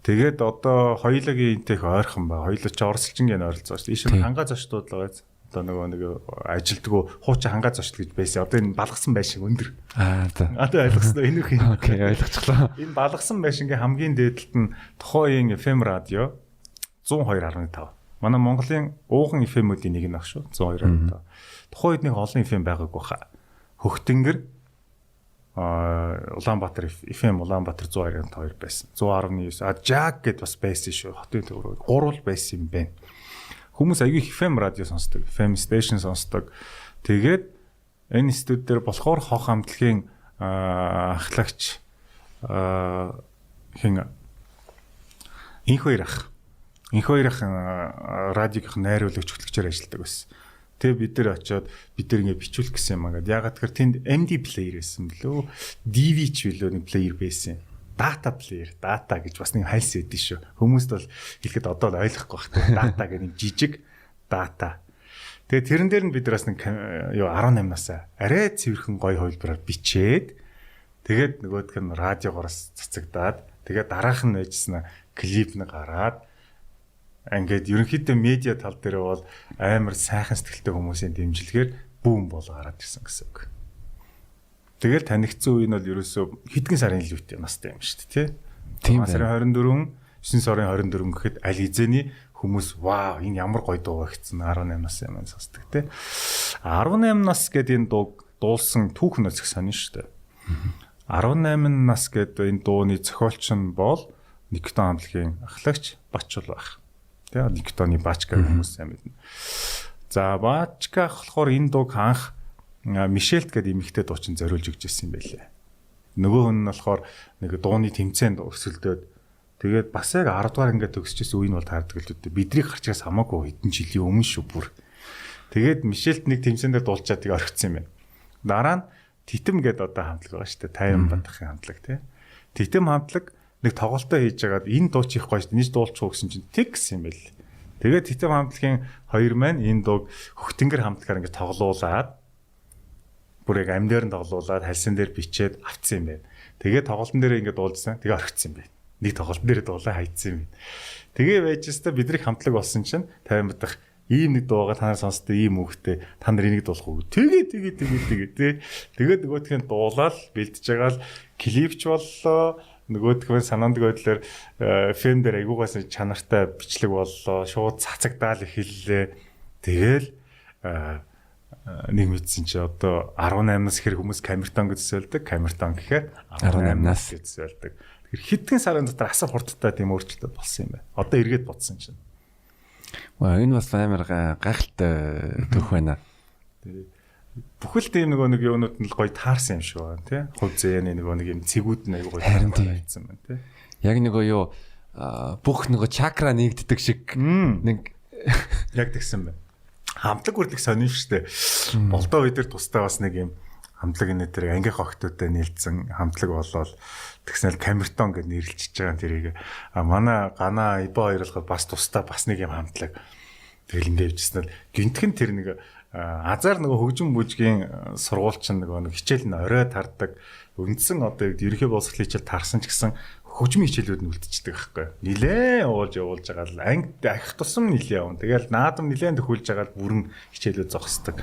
Тэгээд одоо хоёулагийн энтэх ойрхон ба. Хоёулаа чи оросолчингийн ойролцоо шүү дээ. Ийш нь хангаа зочдууд л байгаа. Одоо нөгөө нэг ажилтгуу хуучин хангаа зочд гэж байсан. Одоо энэ балгасан байшин өндөр. Аа за. Одоо ойлгосноо энэ үх юм. Окей, ойлгочлоо. Энэ балгасан байшингийн хамгийн дээд талд нь тухайн үеийн FM радио 102.5. Манай Монголын ууган FM-үүдийн нэг нь ах шүү. 102.5. Тухайн үед нэг олон FM байгаагүй хаа. Хөхтөнгөр Улаанбаатар FM Улаанбаатар 102.2 байсан. 119. А JAG гэд бас байсан шүү. Хотын төврөө. Гурвал байсан юм байна. Хүмүүс аягүй их FM радио сонсдог, FM station сонсдог. Тэгээд энэ студ дээр болохоор хох хамтлагийн ахлагч хин Инх хоёр ах. Инх хоёр ах радиогийнх найруулагч хөтлөгчөөр ажилладаг байсан. Тэгээ бид нар очиод бид нар ингэ бичүүлэх гэсэн юм аа гэд. Ягаад тэгэхээр тэнд MD player байсан бэлөө. DV ч билүү нэг player байсан. Data player, data гэж бас нэг хайлс өгдөн шүү. Хүмүүст бол хэлэхэд одоо л ойлгохгүй байх те. Data гэх нэг жижиг data. Тэгээ тэрэн дээр нь бид нар бас нэг юу 18 насаа арай цэвэрхэн гоё хувилбараар бичээд тэгээд нөгөөх нь радиогоороос цацагдаад тэгээд дараах нь байжсан клип нь гараад ингээд ерөнхийдөө медиа тал дээр бол амар сайхан сэтгэлтэй хүмүүсийн дэмжлэгээр бүүн бол гараад ирсэн гэсэн үг. Тэгэл танигдсан үе нь бол ерөөсөө хэдхэн сарын л үедээ настай юм шүү дээ, тий? Тийм 6 сарын 24, 9 сарын 24 гэхэд аль хэзээний хүмүүс вау энэ ямар гоё дуу гэсэн 18 нас юм сонсдог тий. 18 нас гэдэг энэ дууг дуулсан түүх нь их сонин шүү дээ. 18 нас гэдэг энэ дууны зохиолч нь бол Никитон хамтлагийн ахлагч Бачул байх. Тэ Никитоны Бачка хүмүүс сайн мэднэ. За Бачка болохоор энэ дууг анх Мишельт гэдэг эмэгтэй дуучин зориулж өгч ирсэн юм байлээ. Нөгөө хүн нь болохоор нэг дууны тэмцээнд өрсөлдөөд тэгээд бас яг 10 дугаар ингээд төгсөжсэн үе нь бол таардаг л үү. Бидний гарчаас хамаагүй хэдэн жилийн өмнө шүү бүр. Тэгээд Мишельт нэг тэмцээн дээр дуулчаад тэгээ орхисон юм байна. Дараа нь Титэм гэдэг одоо хамтлаг байгаа шүү дээ. Тайван бадахын хамтлаг тий. Титэм хамтлаг нэг тоглолтоо хийж хагаад энэ дуу чих гоё шүү дээ. Нийт дуулчих уу гэсэн чинь тэг гэсэн юм байл. Тэгээд Титэм хамтлагийн хоёр маань энэ дууг хөхтөнгөр хамтлагаар ингээд тоглуулад бүр яг амь дээр нь тоглуулад хальсан дээр бичээд авцсан юм байна. Тэгээд тоглолтын дээр ингээд дуулсан. Тэгээ орхисон юм байна. Нэг тоглолтын дээр дуулаа хайцсан юм байна. Тэгээ байж өстө бидний хамтлаг болсон чинь 50 бадах ийм нэг дуугаа та нар сонсдог ийм үгтэй та нар энийг дуулах уу. Тэгээ тэгээ тэгээ тэгээ тий. Тэгээд нөгөөх нь дуулаад бэлдэж байгаа л клипч боллоо. Нөгөөх нь санаандаг байдлаар FM дээр айгуугаас чанартай бичлэг боллоо. Шууд цацагдаал эхэллээ. Тэгэл нэг мэдсэн чи одоо 18 нас гэхэр хүмүүс камертон гэж төсөөлдөг. Камертон гэхээр 18 нас гэж төсөөлдөг. Тэгэхээр хэдхэн сарын дотор асар хурдтай тийм өөрчлөлт болсон юм байна. Одоо эргээд бодсон чинь. Ваа энэ бас амар гайхалтай төх байна. Бүхэл тийм нөгөө нэг юунууд нь л гоё таарсан юм шиг байна тий. Хувь зээний нөгөө нэг юм цэгүүд нь айгуу гоё таарсан байна тий. Яг нөгөө юу бүх нөгөө чакра нэгддэг шиг нэг яг тэгсэн байна. Хамтлаг үрдэх сонин шүү дээ. Болдоо бид нар тустай бас нэг юм хамтлаг энэ тэр ангийнх охтуудтай нийлцсэн хамтлаг болоод тэгснээр камертон гэд нэрлэлчихэж байгаа тэрийг. А манай Гана Ибо хоёр болохоор бас тустай бас нэг юм хамтлаг. Тэгэл ингэ явжсэн л гинтхэн тэр нэг азар нөгөө хөгжим бүжгийн сургууль чинь нөгөө нэг хичээл нь орой тардаг. Үндсэн одоо ерөнхий боловсролын хичээл тарсан ч гэсэн хөгжмийн хичээлүүд нь үлдчихдэг байхгүй. Нилээн уулж явуулж байгаа л анги ахих тусам нилээн явна. Тэгэл наадам нилээн төхүүлж байгаа л бүрэн хичээлүүд зогсдог.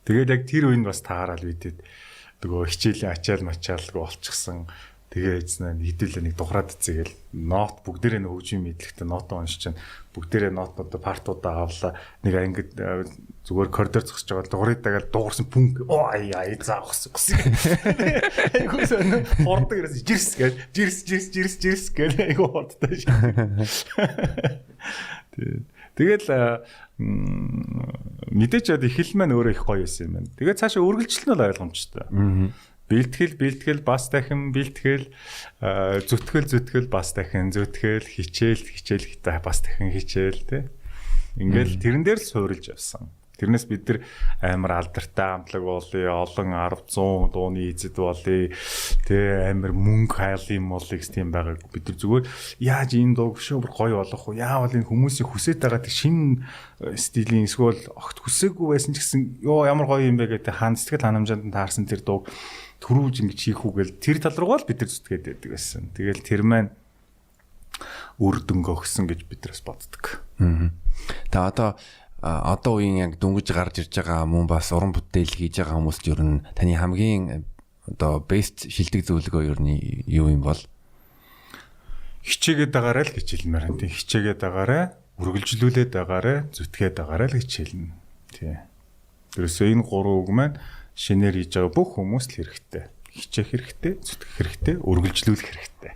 Тэгээд яг тэр үеийн бас таарал бидэд нөгөө хичээлийн ачаал мачаалгүй болчихсон. Тэгээ эзнэ хэдүүлээ нэг дуграад эцээгээл нот бүгдээрээ нэг хөгжмийн мэдлэгтэй нот уншиж чинь бүгдээрээ нотнуудаа партуудаа авлаа. Нэг ангид зүгээр коридор зогсож байгаа дугрыг дагаал дуугарсан пүнк оо ай ай заахсан гэсэн. Айгуу сон хурдаг ерөөс жирс гэж жирс жирс жирс жирс гэж айгуу хурдтай шээ. Тэгэл мэдээж яд эхэл маань өөрөө их гоё байсан юм байна. Тэгээд цаашаа үргэлжлэл нь бол ойлгомжтой. Бэлтгэл бэлтгэл бас дахин бэлтгэл, зүтгэл зүтгэл бас дахин зүтгэл, хичээл хичээл бас дахин хичээл тэ. Ингээл тэрэн дээр л суурилж явсан. Тэрнээс бид нар амар алдартай амтлаг болъё, олон 10 100 дууны эзэд болъё, тэ амар мөнгө хайлын болъё гэсэн тийм байгааг. Бид нар зүгээр яаж энэ дууг шөөр гоё болгох вэ? Яавал энэ хүмүүсийн хүсэж байгаа тэр шинэ стилийн эсвэл огт хүсээгүй байсан ч гэсэн ёо ямар гоё юм бэ гэдэг хаан сэтгэл ханамжаанд нь таарсан тэр дууг төрүүлж ингэж хийх үү гэл тэр тал руугаа л бид нар зүтгээд байдаг байсан. Тэгэл тэр маань үр дүнг өгсөн гэж бид нар бас боддог. Тэгээ одоо үеийн яг дөнгөж гарч ирж байгаа мөн бас уран бүтээл хийж байгаа хүмүүст ер нь таны хамгийн одоо best шилдэг зөвлөгөө ер нь юу юм бол? Хичээгээд байгаарай л гэж хэлмээр байна. Тийм, хичээгээд байгаарай, үргэлжлүүлээд байгаарай, зүтгээд байгаарай л гэж хэлнэ. Тийм. Тэрээсээ энэ гурван үг маань шинээр хийж байгаа бүх хүмүүст л хэрэгтэй. Хичээх хэрэгтэй, зүтгэх хэрэгтэй, үргэлжлүүлэх хэрэгтэй.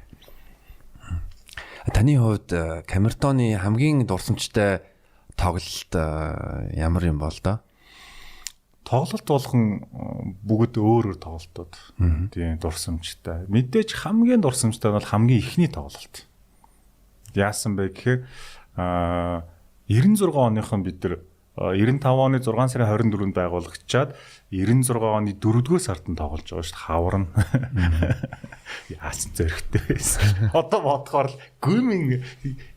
Таны хувьд Камертоны хамгийн дурсамжтай тоглолт ямар юм бол доо? Тоглолт болгон бүгд өөр өөр тоглолтууд. Тийм, дурсамжтай. Мэдээж хамгийн дурсамжтай нь бол хамгийн эхний тоглолт. Яасан бэ гэхээр 96 оныхон бид нар 95 оны 6 сарын 24-нд байгуулагчаад 96 оны 4-р сард нь тоглож байгаа шүү дээ. Хаварна. Яасан зөрөгтэй байсан. Одоо бодохоор л гүмэн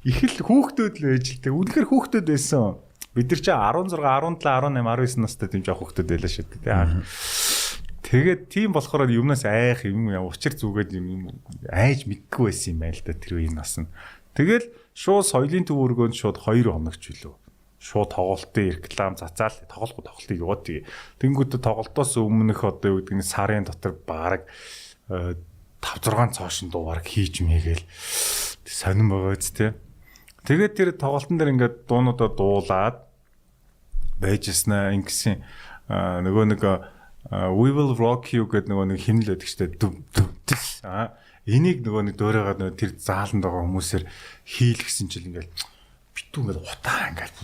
их л хүүхдүүд л байж л дээ. Үнэхээр хүүхдүүд байсан. Бид нар чи 16, 17, 18, 19 настай тийм жоох хүүхдүүд байлаа шүү дээ. Тэгээд тийм болохоор юмнаас айх юм учир зүгээд юм айж мэдгүй байсан юм байна л да тэр үеийн нас нь. Тэгэл шууд соёлын төв өргөөнд шууд 2 хоног ч үлээ. Шууд тоглолтын реклам цацаал тоглохгүй тоглолтыг яваад тэгээ. Тэнгүүтээ тоглолтоос өмнөх одоо юу гэдэг нь сарын дотор бараг 5 6 цоошин дуу бараг хийж мэгээл сонирн байгаа биз те. Тэгээд тэр тоглолтын дээр ингээд дуунуудаа дуулаад байжснаа ингэсэн нөгөө нэг We Will Rock You гэдэг нөгөө нэг химнэл байдаг штэ. Дүм дүм тэс. Энийг нөгөө нэг дөөрөөгээд нөгөө тэр зааланд байгаа хүмүүсээр хийлгсэн чил ингээд битүү ингээд утаа ингээд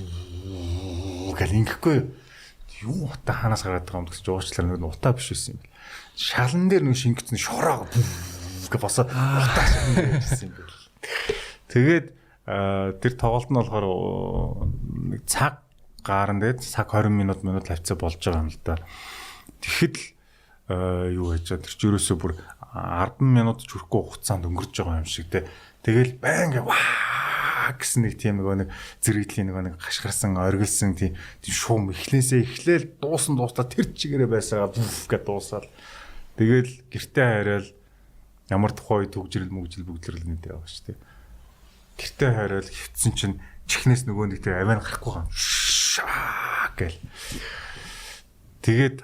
гэл ингэхгүй юу утаа хаанаас гараад байгаа юм гэсэн чи уучлаарай нөгөө утаа биш байсан юм бэл. Шалан дээр нөгөө шингэцэн шороо гэ босоо утаа шиг байсан юм бэл. Тэгээд тэр тоглолт нь болохоор нэг цаг гааран дээр цаг 20 минут хавцаа болж байгаа юм л да. Тэгэхэд л юу яаж тэр чи ерөөсөө бүр 10 минут ч хүрэхгүй хугацаанд өнгөрч байгаа юм шиг те. Тэгэл байн ингээ ваа гэсэн нэг тийм нөгөө нэг зэрэгдлийн нөгөө нэг хашгирсан оргилсан тийм шуум эхлээсээ эхлээл дуусан дуустаа тэр чигээрээ байсагаа бүф гэж дуусаал. Тэгэл гэртээ хараад ямар тухай үе төгжрөл мөгжил бүгдлэрэл мэдээ байгаа шүү дээ. Гэртээ хараад хөвцсөн чинь чихнээс нөгөө нэг тэр авиан гарахгүй байгаа юм. Шаа гэл. Тэгээд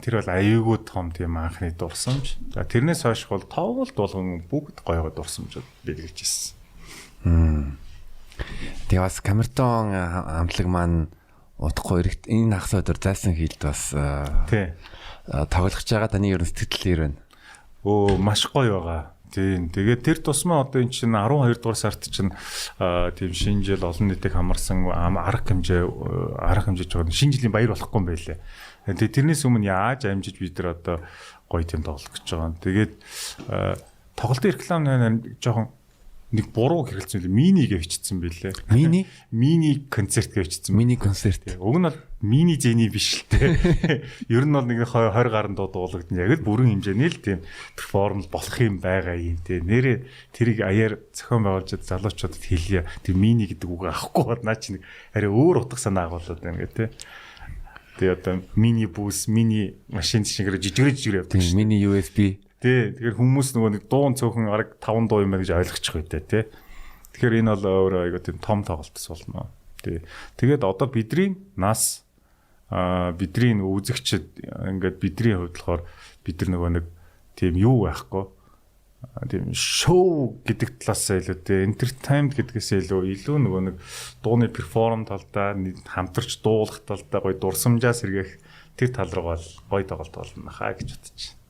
тэр бол аюулгүй том тийм анхны дурсамж. За тэрнээс хойш бол тоглолт болгон бүгд гоё гоё дурсамжууд бэлгэлж ирсэн. Тэгээ бас Камертон амтлаг маань удахгүй эрэгт энэ хагас өдөр зайсан хийлд бас тий тоглох гэж байгаа таны ерөн сэтгэл ер байна. Өө маш гоё байгаа. Тийм. Тэгээд тэр тусмаа одоо эн чинь 12 дугаар сард чинь тийм шинэ жил олон нийтийг хамарсан арга хэмжээ жоо шинэ жилийн баяр болохгүй юм байлээ. Тэгээд тэрнээс өмнө яаж амжиж бид нар одоо гоё тийм тоглох гэж байгаа юм. Тэгээд тоглолтын реклам жоохон Нэг буруу хэрэгэлсэн үлээ. Мини гэж бичсэн байлээ. Мини? Мини концерт гэж бичсэн. Мини концерт. Уг нь бол мини зэни биш л те. Ер нь бол нэг 20 гаруй дуу дуулагдана. Яг л бүрэн хэмжээний л тийм перформ болох юм байгаа юм те. Нэрээ тэрийг аяар зохион байгуулж залуучуудад хэлье. Тэр мини гэдэг үг авахгүй бол наа чи нэг арай өөр утга санаа агуулад байна гэх те. Тэгээ одоо мини бус, мини машин шигээр жижигэр жижигэр явдаг шин. Мини USB. Тий, тэгэхээр хүмүүс нөгөө нэг дуун цөөхөн араг 5 дуу юм байна гэж ойлгочих үедээ тий. Тэгэхээр энэ бол өөрөө айгуу тийм том тоглолт болно. Тий. Тэгээд одоо бидний нас бидний үзэгчд ингээд бидний хувьд болохоор бид нар нөгөө нэг тийм юу байхгүй тийм шоу гэдэг талаас илүү тий entertainment гэдгээс илүү нөгөө нэг дууны перформ талдаа хамтарч дуулах талдаа гоё дурсамжаа сэргээх тэр тал руу бол гоё тоглолт болно хаа гэж бодож байна.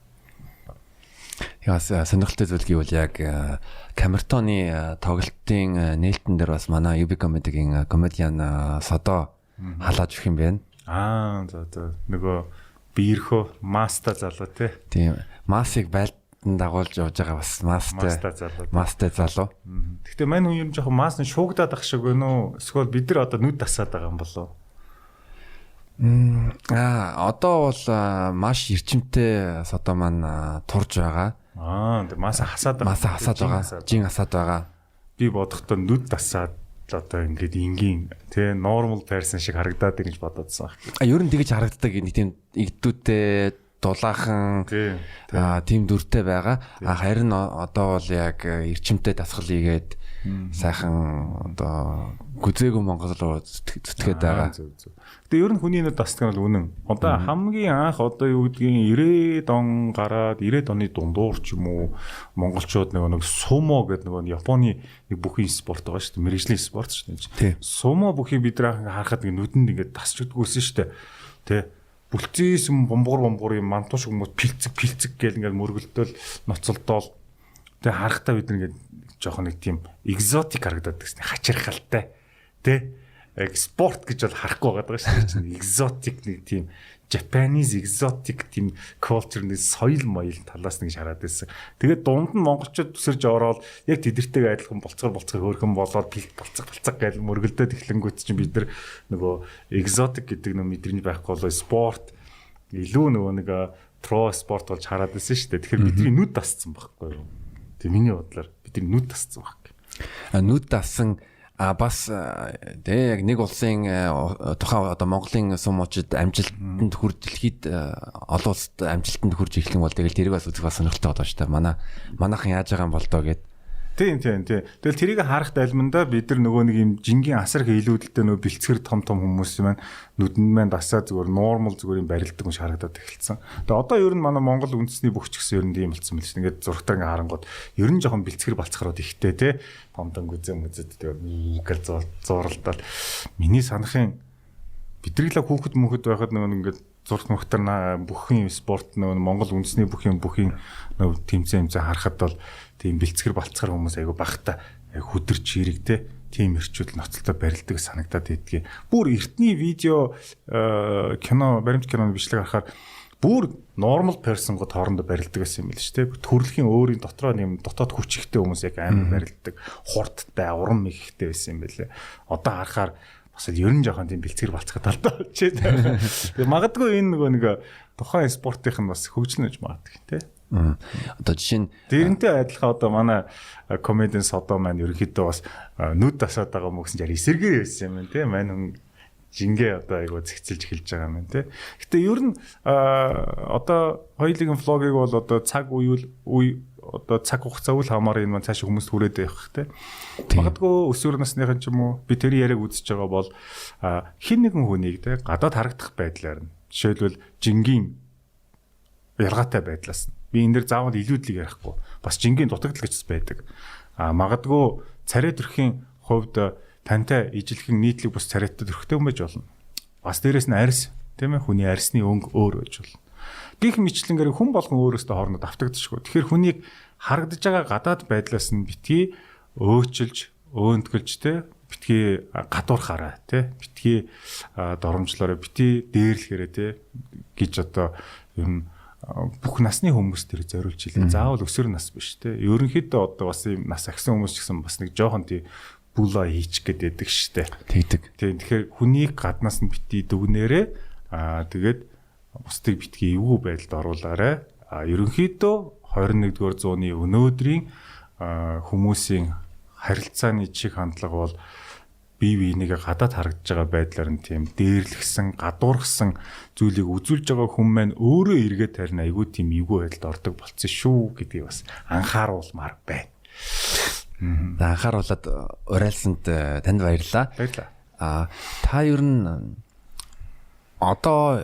Яас сонирхолтой зүйл гэвэл яг Камертоны тоглолтын нээлтэн дээр бас манай UB Comedy-гийн комедиан Содо халааж өгөх юм байна. Аа за нөгөө биерхөө маста залуу тий. Тийм. Масыг байлдан дагуулж явж байгаа бас мастай залуу. Гэхдээ мань хүн юм жоохон мас нь шуугдаад ах шиг байна уу? Эсвэл бид нар одоо нүд тасаад байгаа юм болов уу? Одоо бол маш эрчимтэй Содо маань турж байгаа. Аа, маса хасаад байгаа. Маса хасаад байгаа. Жин хасаад байгаа. Би бодохдоо нүд тасаад одоо ингээд энгийн тий normal person шиг харагдаад гэж бодоодсан. А ер нь тэгэж харагддаг нэг тийм игдүүтэй дулаахан тийм дүртэй байгаа. А харин одоо бол яг эрчимтэй дасгал хийгээд сайхан одоо гүзээгүй Монгол руу зүтгээд байгаа. Гэтэ ер нь хүний нүд тасдаг нь бол үнэн. Одоо хамгийн анх одоо юу гэдгийг 90-ад он гараад 90-ад оны дундуур ч юм уу монголчууд нөгөө нэг сумо гэдэг нөгөө Японы нэг бүхий спорт байгаа шүү дээ. Мэргэжлийн спорт шүү дээ. Сумо бүхий бид нар харахад нэг нүдэнд ингээд тасч өгдөгөөсөн шүү дээ. Тэ бүлцээсэн бомбогор юм мантуу шиг хүмүүс пилцэг пилцэг гэл ингээд мөргөлдөөл ноцолдоол. Тэ харахтаа бид нар ингээд жоохон нэг тийм экзотик харагдаад гэсэн хачирхалтай. Тэ спорт гэж бол харахгүй байгаа шүү дээ. Экзотик нэг тийм Japanese exotic тийм culture нэг соёл моёл талаас нэг хараад байсан. Тэгээд дунд нь монголчууд төсөрж ороод яг тэдэртэйг адилхан болцгор хөөрхөн болоод пилт болцог гэж мөргөлдөөд эхлэнгүүт чинь бид нар нөгөө экзотик гэдэг нэг мэдрэмж байхгүй болоо спорт илүү нөгөө нэг про спорт болж хараад байсан шүү дээ. Тэгэхээр бидний нүд тасцсан байхгүй юу? Тэг миний бодлоор бидний нүд тасцсан баг. Нүд тассан. А бас тэгээ яг нэг улсын тухайн одоо Монголын сумуучид амжилтанд хүрж дэлхийд олон улсад амжилтанд хүрж эхлэн бол тэгэл тэрийг бас үзэх бас сонирхолтой байгаа шүү дээ. Манайхан яаж байгаа юм бол доо гэд. Тийм. Тэгэл тэрийг харах дайлмандаа бид нар нөгөө нэг юм жингийн асар хийлүүдэлтэй нөгөө бэлцгэр том хүмүүс маань нүдэнд маань дасаа зүгээр нормал зүгээр юм барилдаг юм шиг харагдаад эхэлсэн. Тэгээ одоо ер нь манай Монгол үндэсний бүх ч гэсэн ер нь тийм болсон мэл чинь. Ингээд зургатаа ингээ харангууд ер нь жоохон бэлцгэр балцгарууд ихтэй те. Том том гүзээ мүзэд тэгээ гэл зуралдаал. Миний санахын бидний л хүүхэд мөнхөд байхад нөгөө ингээд зурх мөхтөр бүхэн спорт нөгөө Монгол үндэсний бүх юм нөгөө тэмцээн харахад бол тийм бэлцгэр балцгар хүмүүс айгу багта хүдэр чирэг те тийм эрчүүд ноцолтой барилдаг санагдаад байдгийг. Бүр эртний видео кино баримт киноны бичлэг харахаар бүр normal person-год хоорондоо барилдаг гэсэн юм байл шүү те. Төрөлхийн өөрийн дотроо юм дотоод хүч ихтэй хүмүүс яг амар барилдаг, хурдтай, урам ихтэй байсан юм байлээ. Одоо харахаар бас л ер нь жоохон тийм бэлцгэр балцгах талдаа болчиход байгаа. Тэгээ магадгүй энэ нөгөө нэг тухайн спортынх нь бас хөгжлөн гэж магадгүй тий. Одоо жишээ нь дэрэнтэй адилхан одоо манай комедиан Содо маань ерөнхийдөө бас нүд тасаад байгаа мөн гэсэн чинь эсэргээр байсан юм тий. Мань хүн жингээ одоо айгуу зэгцэлж эхэлж байгаа юм тий. Гэтэ ер нь одоо хоёулын влогийг бол одоо цаг үе одоо цаг хугацаа үл хамааран энэ маань цаашаа хүмүүст хүрээд явах тий. Магадгүй өсвөр насныхан ч юм уу би тэр яриаг үзэж байгаа бол хин нэгэн хүнийг тий гадаад харагдах байдлаар нь жишээлбэл жингийн ялгаатай байдлаас нь би энэ дэр заавал илүүдлийг ярихгүй бас жингийн дутагдал гэж байдаг. А магадгүй царай төрхийн хувьд тантай ижилхэн нийтлэг бус царайтай төрхтэй юм байж болно. Бас дээрэс нь арьс тийм ээ хүний арьсны өнгө өөр байж болно. Гэх мэтлэнгээр хүн болгон өөрөөсөө хоорондоо давтагдчихгүй. Тэгэхээр хүнийг харагдаж байгаа гадаад байдлаас нь битгий өөчилж, өөнтгөлж те битгий гадуурхаарай те битгий доромжлоорой, битгий дээрлэхээрээ те гэж одоо ер нь бүх насны хүмүүс тэр зориулж хэлээ. Заавал өсвөр нас биш те. Ерөнхийдөө одоо бас ийм нас ахисан хүмүүс ч гэсэн бас нэг жоохон тий була хийчих гээд байдаг штэ. Тэгдэг. Тийм, тэгэхээр хүнийг гаднаас нь битгий дүгнээрээ, тэгээд бусдыг битгий эвгүй байдалд оруулаарай. Ерөнхийдөө 21-р зууны өнөөдрийн хүмүүсийн харилцааны чиг хандлага бол бие биенийгээ гадаад харагдаж байгаа байдлаар нь тийм дээрлэгсэн, гадуурхсан зүйлийг үзүүлж байгаа хүн маань өөрөө эргээд харин айгүй тийм эвгүй байдалд ордог болцсон шүү гэдгийг бас анхааруулмаар байна. Анхааруулад уриалсанд танд баярлалаа. Баярлалаа. Та ер нь одоо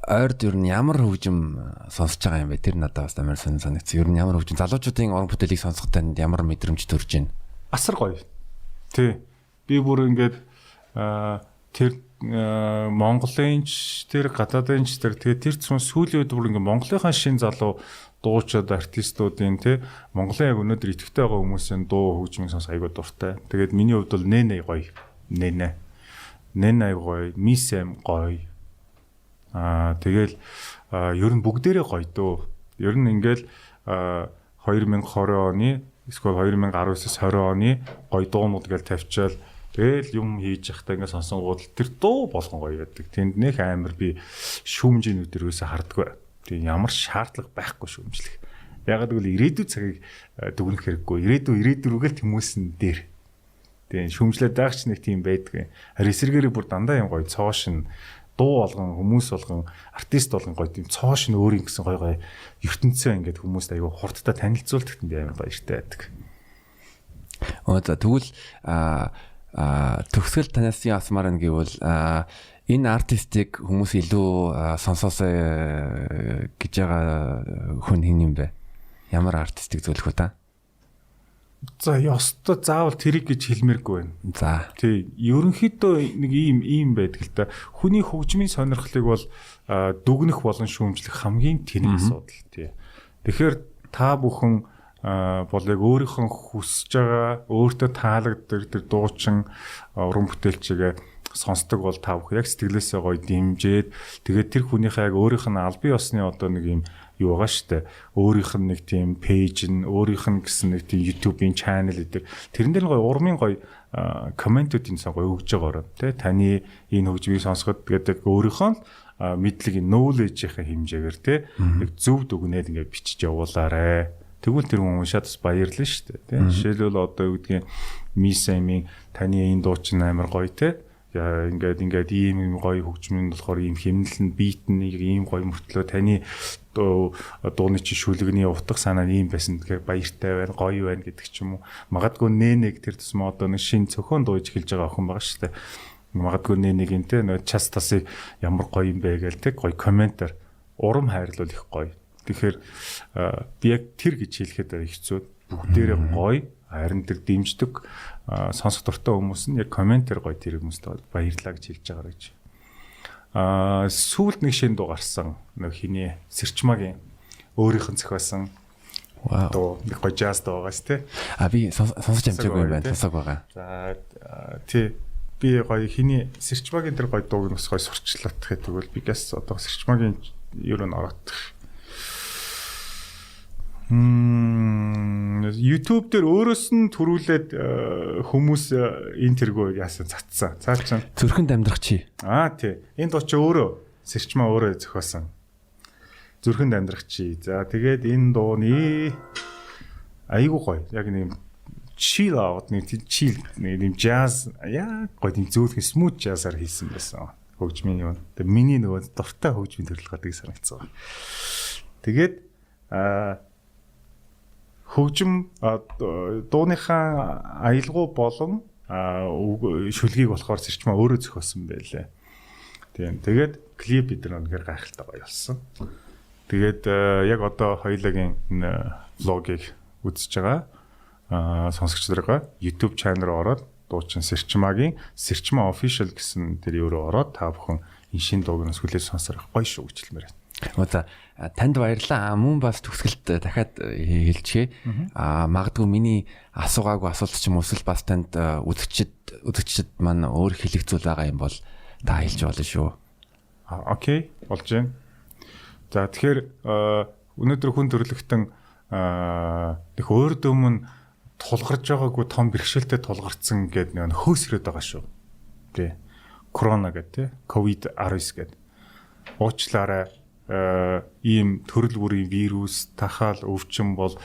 ойрд ер нь ямар хөгжим сонсож байгаа юм бэ? Тэр надад бас амар сонин санагдсан. Ер нь ямар хөгжим, залуучуудын уран бүтээлийг сонсоход танд ямар мэдрэмж төрж байна? Асар гоё. Тий. Би бүр ингээд тэр Монголын ч тэр гадаадын ч тэр тэгээд тэр цун сүүлийн үед бүр ингээд Монголынхаа шин залуу дуучид артистуудын тий Монголын яг өнөөдөр идэвхтэй байгаа хүмүүсийн дуу хөгжмийг сонсох айгүй дуртай. Тэгээд миний хувьд бол Нэнэ гоё. Нэнэ. Нэнэ айгүй гоё, Мисэм гоё. Тэгэл ер нь бүгдээрээ гоё дөө. Ер нь ингээл 2020 оны эсвэл 2019-с 20 оны гоё дуунууд гэж тавьчаал тэгэл юм хийж явахдаа ингээд сонсонгууд тэр дуу болгон гоё байдаг. Тэнд нэх амар би шүүмжийн өдрөөсөө хардггүй. Тийм ямар шаардлага байхгүй шүүмжлэх. Ягаад гэвэл ирээдүйн цагийг дүгнэх хэрэггүй. Ирээдүй ирээдүй рүүгээл тэмүүсэн дээр. Тийм шүүмжлээд байх ч нэг тийм байдгүй. Харин эсэргээрээ бүр дандаа юм гоё цоошин дуу болгон, хүмүүс болгон, артист болгон гоё тийм цоошин өөрийн гэсэн гоё гоё ертөнцөө ингээд хүмүүст аягүй хурдтай танилцуулдаг би амар баяртай байдаг. За тэгвэл төгсгөл танаас юу асмаар байна гэвэл энэ артистыг хүмүүс илүү сонсоосой гэж байгаа хүн хэн юм бэ? Ямар артистыг зөвлөх вэ та? За ёстой заавал тэрийг гэж хэлмээргүй байна. За. Тий, ерөнхийдөө нэг ийм байдаг л та. Хүний хөгжмийн сонирхлыг бол дүгнэх болон шүүмжлэх хамгийн тэнэг асуудал тий. Тэгэхээр та бүхэн бол яг өөрийнхөө хүсэж байгаа, өөртөө таалагддаг тэр дуучин уран бүтээлчигээ сонсдог бол та бүхэн яг сэтгэлээсээ гоё дэмжиж, тэгээд тэр хүнийхээ яг өөрийнх нь албан ёсны одоо нэг юм юу байгаа штэ. Өөрийнх нь нэг тийм пэйж нь, өөрийнх нь гэсэн нэг тийм YouTube-ийн channel гэдэг. Тэрэн дээр гоё урмын гоё комментүүдийн сан гоё өгж байгаа ороо тий. Таны энэ хөгжмийг сонсоход гэдэг өөрийнхөө л мэдлэгийн knowledge-ийн хэмжээгээр тий. Яг зөв дүгнээд ингээд бичиж явуулаарэ. Тэгвэл тэр хүн уншаад бас баярлна штэ тий. Жишээлбэл одоо юу гэдгийг Мисэмийн таны энэ дуу чинь амар гоё тий. Ингээд ийм юм гоё хөгжмөнд болохоор ийм хэмнэл нь бит нь ийм гоё мөртлөө таны дууны чинь шүлэгний утга санаа нь ийм байсан, тэгэхээр баяртай байна, гоё байна гэдэг ч юм уу. Магадгүй нэнэг тэр тусмаа одоо нэг шин цохион дууж эхэлж байгаа охин байгаа шүү дээ. Магадгүй нэнэг энэ те нөө час тасыг ямар гоё юм бэ гээл те гоё комментээр урам хайрлуул их гоё. Тэгэхээр би яг тэр гэж хэлэхэд хэцүү. Бүгдээрээ гоё. Харин тэр дэмждэг сонсох дуртай хүмүүс нь яг комментээр гоё тэр хүмүүст баярлаа гэж хэлж байгаа гэж. Сүүлд нэг шинэ дуу гарсан. Нэг хиний Сэрчмагийн өөрийнх нь зохиосон дуу, нэг гоё жаз дуу байгаас тий. Би сонсож амжаагүй юм байна. Сонсоог байгаа. За тий. Би гоё хиний Сэрчмагийн тэр гоё дууг нь бас гоё сурчлаах тэгвэл би гэс одоо Сэрчмагийн ер нь ороод YouTube дээр өөрөөс нь төрүүлээд хүмүүс энэ тэргүү яасан цацсан. Цаа чинь Зүрхэнд амьдрах чи. Тий. Энэ дуу чи өөрөө Сэрчмаа өөрөө зохиосон. Зүрхэнд амьдрах чи. За тэгээд энэ дууны айгуу гоё. Яг нэг chill out, нэг chill нэг юм jazz яг гоё тийм зөөлхөн smooth jazz-аар хийсэн байсан. Хөгжмийн юм. Тэгээд миний нөгөө дуртай хөгжмийн төрөл гадаг санагдсан. Тэгээд хөгжим дууныхаа аялгау болон шүлгийг болохоор Сэрчмаа өөрөө зохиосон байлээ. Тийм. Тэгээд клип бид нар үнэхээр гайхалтай гоё болсон. Тэгээд яг одоо хоёулагийн энэ влогийг үзэж байгаа сонсогч наргаа YouTube channel руу ороод дуучин Сэрчмагийн Сэрчмаа official гэсэн тэр юу руу ороод та бүхэн энэ шинэ дууг нь сүлээд сонсорох гоё шүү гэж хэлмээр байна. За танд баярлалаа. Мөн бас төгсгөлд дахиад хэлчихье. Магадгүй миний асуугаагүй асуулт ч юм уу эсвэл бас танд үзэгчд маань өөр хэлэх зүйл байгаа юм бол та хэлж болно шүү. Окей, болж байна. За, тэгэхээр өнөөдөр хүн төрөлхтөн их өөр дөмн тулгарч байгаагүй том бэрхшээлтэй тулгарцсан гэдэг нэг хөөсрөөд байгаа шүү. Тий. Корона гэдэг, тий. Ковид-19 гэдэг. Уучлаарай, ийм төрөл бүрийн вирус, тахаал, өвчин бол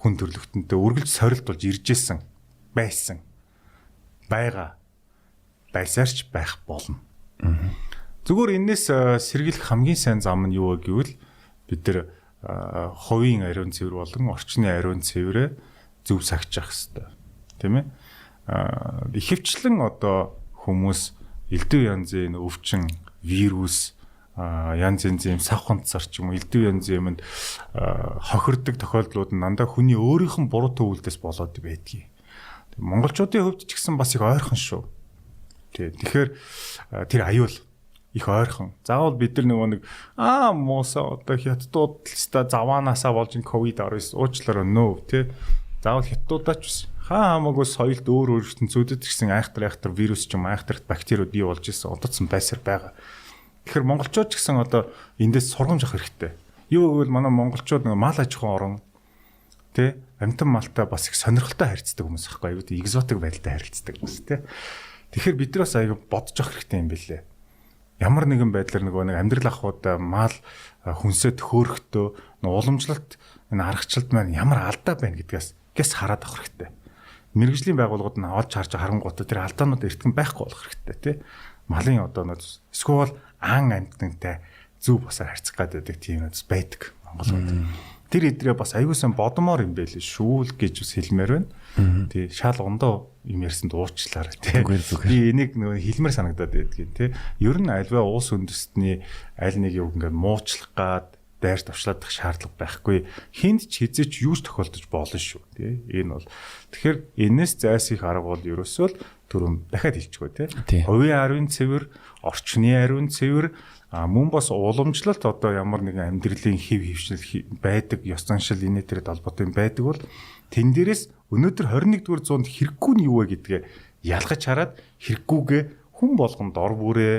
хүн төрөлхтөнтэй үргэлж сорилт болж ирж исэн байсан. Байгаа. Байсаарч байх болно. Зүгээр энэс сэргийлэх хамгийн сайн зам нь юу вэ гэвэл бид нар хувийн ариун цэвэр болон орчны ариун цэврээ зөв сахиж явах хэрэгтэй. Тийм ээ? Ихэвчлэн одоо хүмүүс элдв янзын өвчин, вирус, янз янзын сав хонцор ч юм уу элдв янзын юмд хохирдог тохиолдлууд нь дандаа хүний өөрийнх нь буруу төвлөлдөөс болоод байдгийг. Монголчуудын хувьд ч гэсэн бас их ойрхон шүү. Тий. Тэгэхээр тэр аюул их ойрхон. Заавал бид нар нөгөө нэг мууса одоо хятадууд л ста заваанаасаа болж ин ковид-19, уучлаарай, нөө тий. Заавал хятадуудаа ч бас хаа хамаагүй соёлд өөр өөр ертөнцүүдэд гэсэн айхтар айхтар вирус ч юм, айхтарт бактериуд бий болж исэн, одоцсон байсаар байгаа. Тэгэхээр монголчууд ч гэсэн одоо эндээс сургамж авах хэрэгтэй. Юу гэвэл манай монголчууд нэг мал аж ахуйн орон, тий, амьтан малтай бас их сонирхолтой харьцдаг хүмүүс байхгүй юу? Экзотик байдалтай харилцдаг хүмүүс, тий. Тэгэхээр бид нар бас аяга бодож авах хэрэгтэй юм билээ. Ямар нэгэн байдлаар нөгөө нэг амьдрал ахуйд мал хүнсээ төхөөрөхдөө уламжлалт энэ аргачлалд маань ямар алдаа байна гэдгээс гэс хараад авах хэрэгтэй. Мэргэжлийн байгууллагууд нь олж харж харангуутаа тэр алдаанууд эртгэн байхгүй болох хэрэгтэй, тий. Малын одоо нэг эсвэл аан амьтантай зөв босоор харьцах гэдэг тийм юм байдаг Монголууд. Тэр эдрээ бас аягүй сайн бодомоор юм байл шүү л гэж бас хэлмээр байна. Тий, шал ондоо юм ярьсанд уучлаарай, тий. Би энийг нөгөө хэлмээр санагдаад байдгийн, тий. Ер нь альва улс үндэстний аль нэг юм ингээд муучлах гад дайр товчлоодох шаардлага байхгүй. Хинд ч хизээч юу ч тохиолдож болно шүү, тий. Энэ бол тэгэхээр энэс зайсах арга бол ерөөсөө л түрүүн дахиад хэлчихвэ, тий. Хувийн ариун цэвэр, орчны ариун цэвэр, мөн бас уламжлалт одоо ямар нэгэн амьдралын хэв хөвшил байдаг, ёс заншил инээ тэрэд холбоотой юм байдаг бол тэн дээрээс өнөөдөр 21-р зуунд хэрэггүй нь юу вэ гэдгээ ялгаж хараад хэрэггүйгээ хүн болгонд ор бүрээ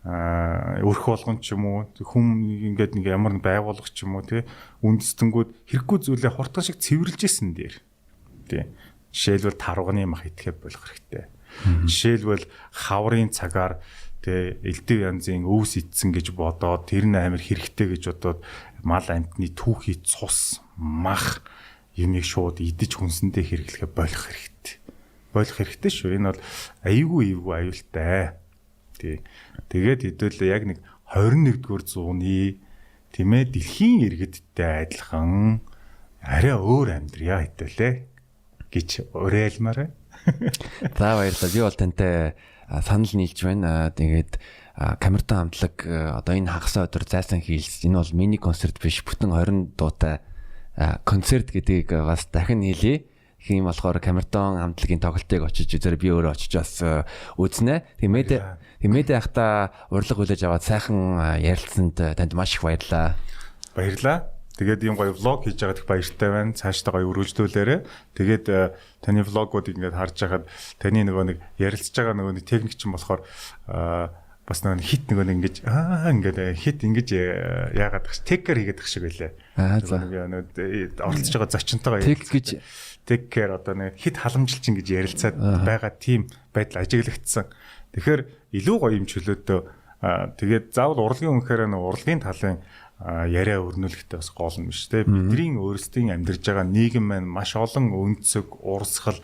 өрх болгон ч юм уу, хүн ингээд нэг ямар нэг байгууллага ч юм уу, тий, үндэстэнгүүд хэрэггүй зүйлээ хурдан шиг цэвэрлж исэн дээр, тий. Жишээлбэл тарвганы мах идэхэ болох хэрэгтэй. Жишээлбэл хаврын цагаар, тэ, элдв янзын өвс идсэн гэж бодоод тэр нь амар хэрэгтэй гэж бодоод мал амьтны түүхий цус мах юмыг шууд идэж хүнсэндээ хэрэглэхэ болох хэрэгтэй. Болох хэрэгтэй шүү. Энэ бол аюулгүй эвгүй аюултай. Тий. Тэгээд хэдүүлээ яг нэг 21-р зууны, тийм ээ, дэлхийн иргэдтэй адилхан арай өөр амьдрья хэдүүлээ гэж уриалмаар байна. За, баярлалаа. Би бол тантай санал нийлж байна. Тэгээд Камертон хамтлаг одоо энэ хагас өдөр зайсан хийлс. Энэ бол мини концерт биш, бүтэн 20 дуутай концерт гэдгийг бас дахин хэлье. Хэм болохоор Камертон хамтлагийн тоглолтыг очиж үзээрэй. Би өөрөө очиж бас үзнэ. Тэгээ мэдээ ахта урилга хүлээж аваад сайхан ярилцсанд танд маш их баярлалаа. Баярлалаа. Тэгээд ийм гоё влог хийж байгаад их баяртай байна. Цаашдаа гоё өргөжлүүлээрэ. Тэгээд таны влогуудыг ингээд харж байхад таны нөгөө нэг ярилцж байгаа нөгөө нэг техник чинь болохоор бас нөгөө хит нөгөө нэг ингэж ингээд хит ингэж яагаад тах take care хийгээд тах шиг байлаа. За. Нөгөө оролцож байгаа зочинтойгоо Take гэж take care одоо нэг хит халамжилч ингэж ярилцаад байгаа тийм байдал ажиглагдсан. Тэгэхээр илүү гоё юм чөлөөтөө, тэгээд заавал урлагийн үнэхээр нэг урлагийн талын яриа өрнүүлэхтэй бас гол нь биш, те. Бидний өөрсдийн амьдарж байгаа нийгэм маань маш олон өнцөг, урсгал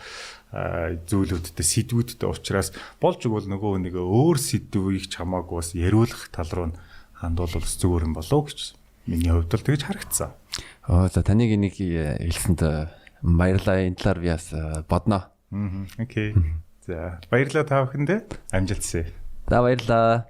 зүйлүүдтэй, сэдвүүдтэй учраас болж өгвөл нөгөө нэг өөр сэдвийг ч хамаагүй бас яриулах тал руу нь хандвал бас зүгээр юм болов уу гэж миний хувьд бол тэгж харагдсан. Оо, за, таныг энийг хэлсэнд баярлалаа. Энэ талаар би бас бодно. Okay. За, баярлалаа та бүхэндээ. Амжилт хүсье. За, баярлалаа.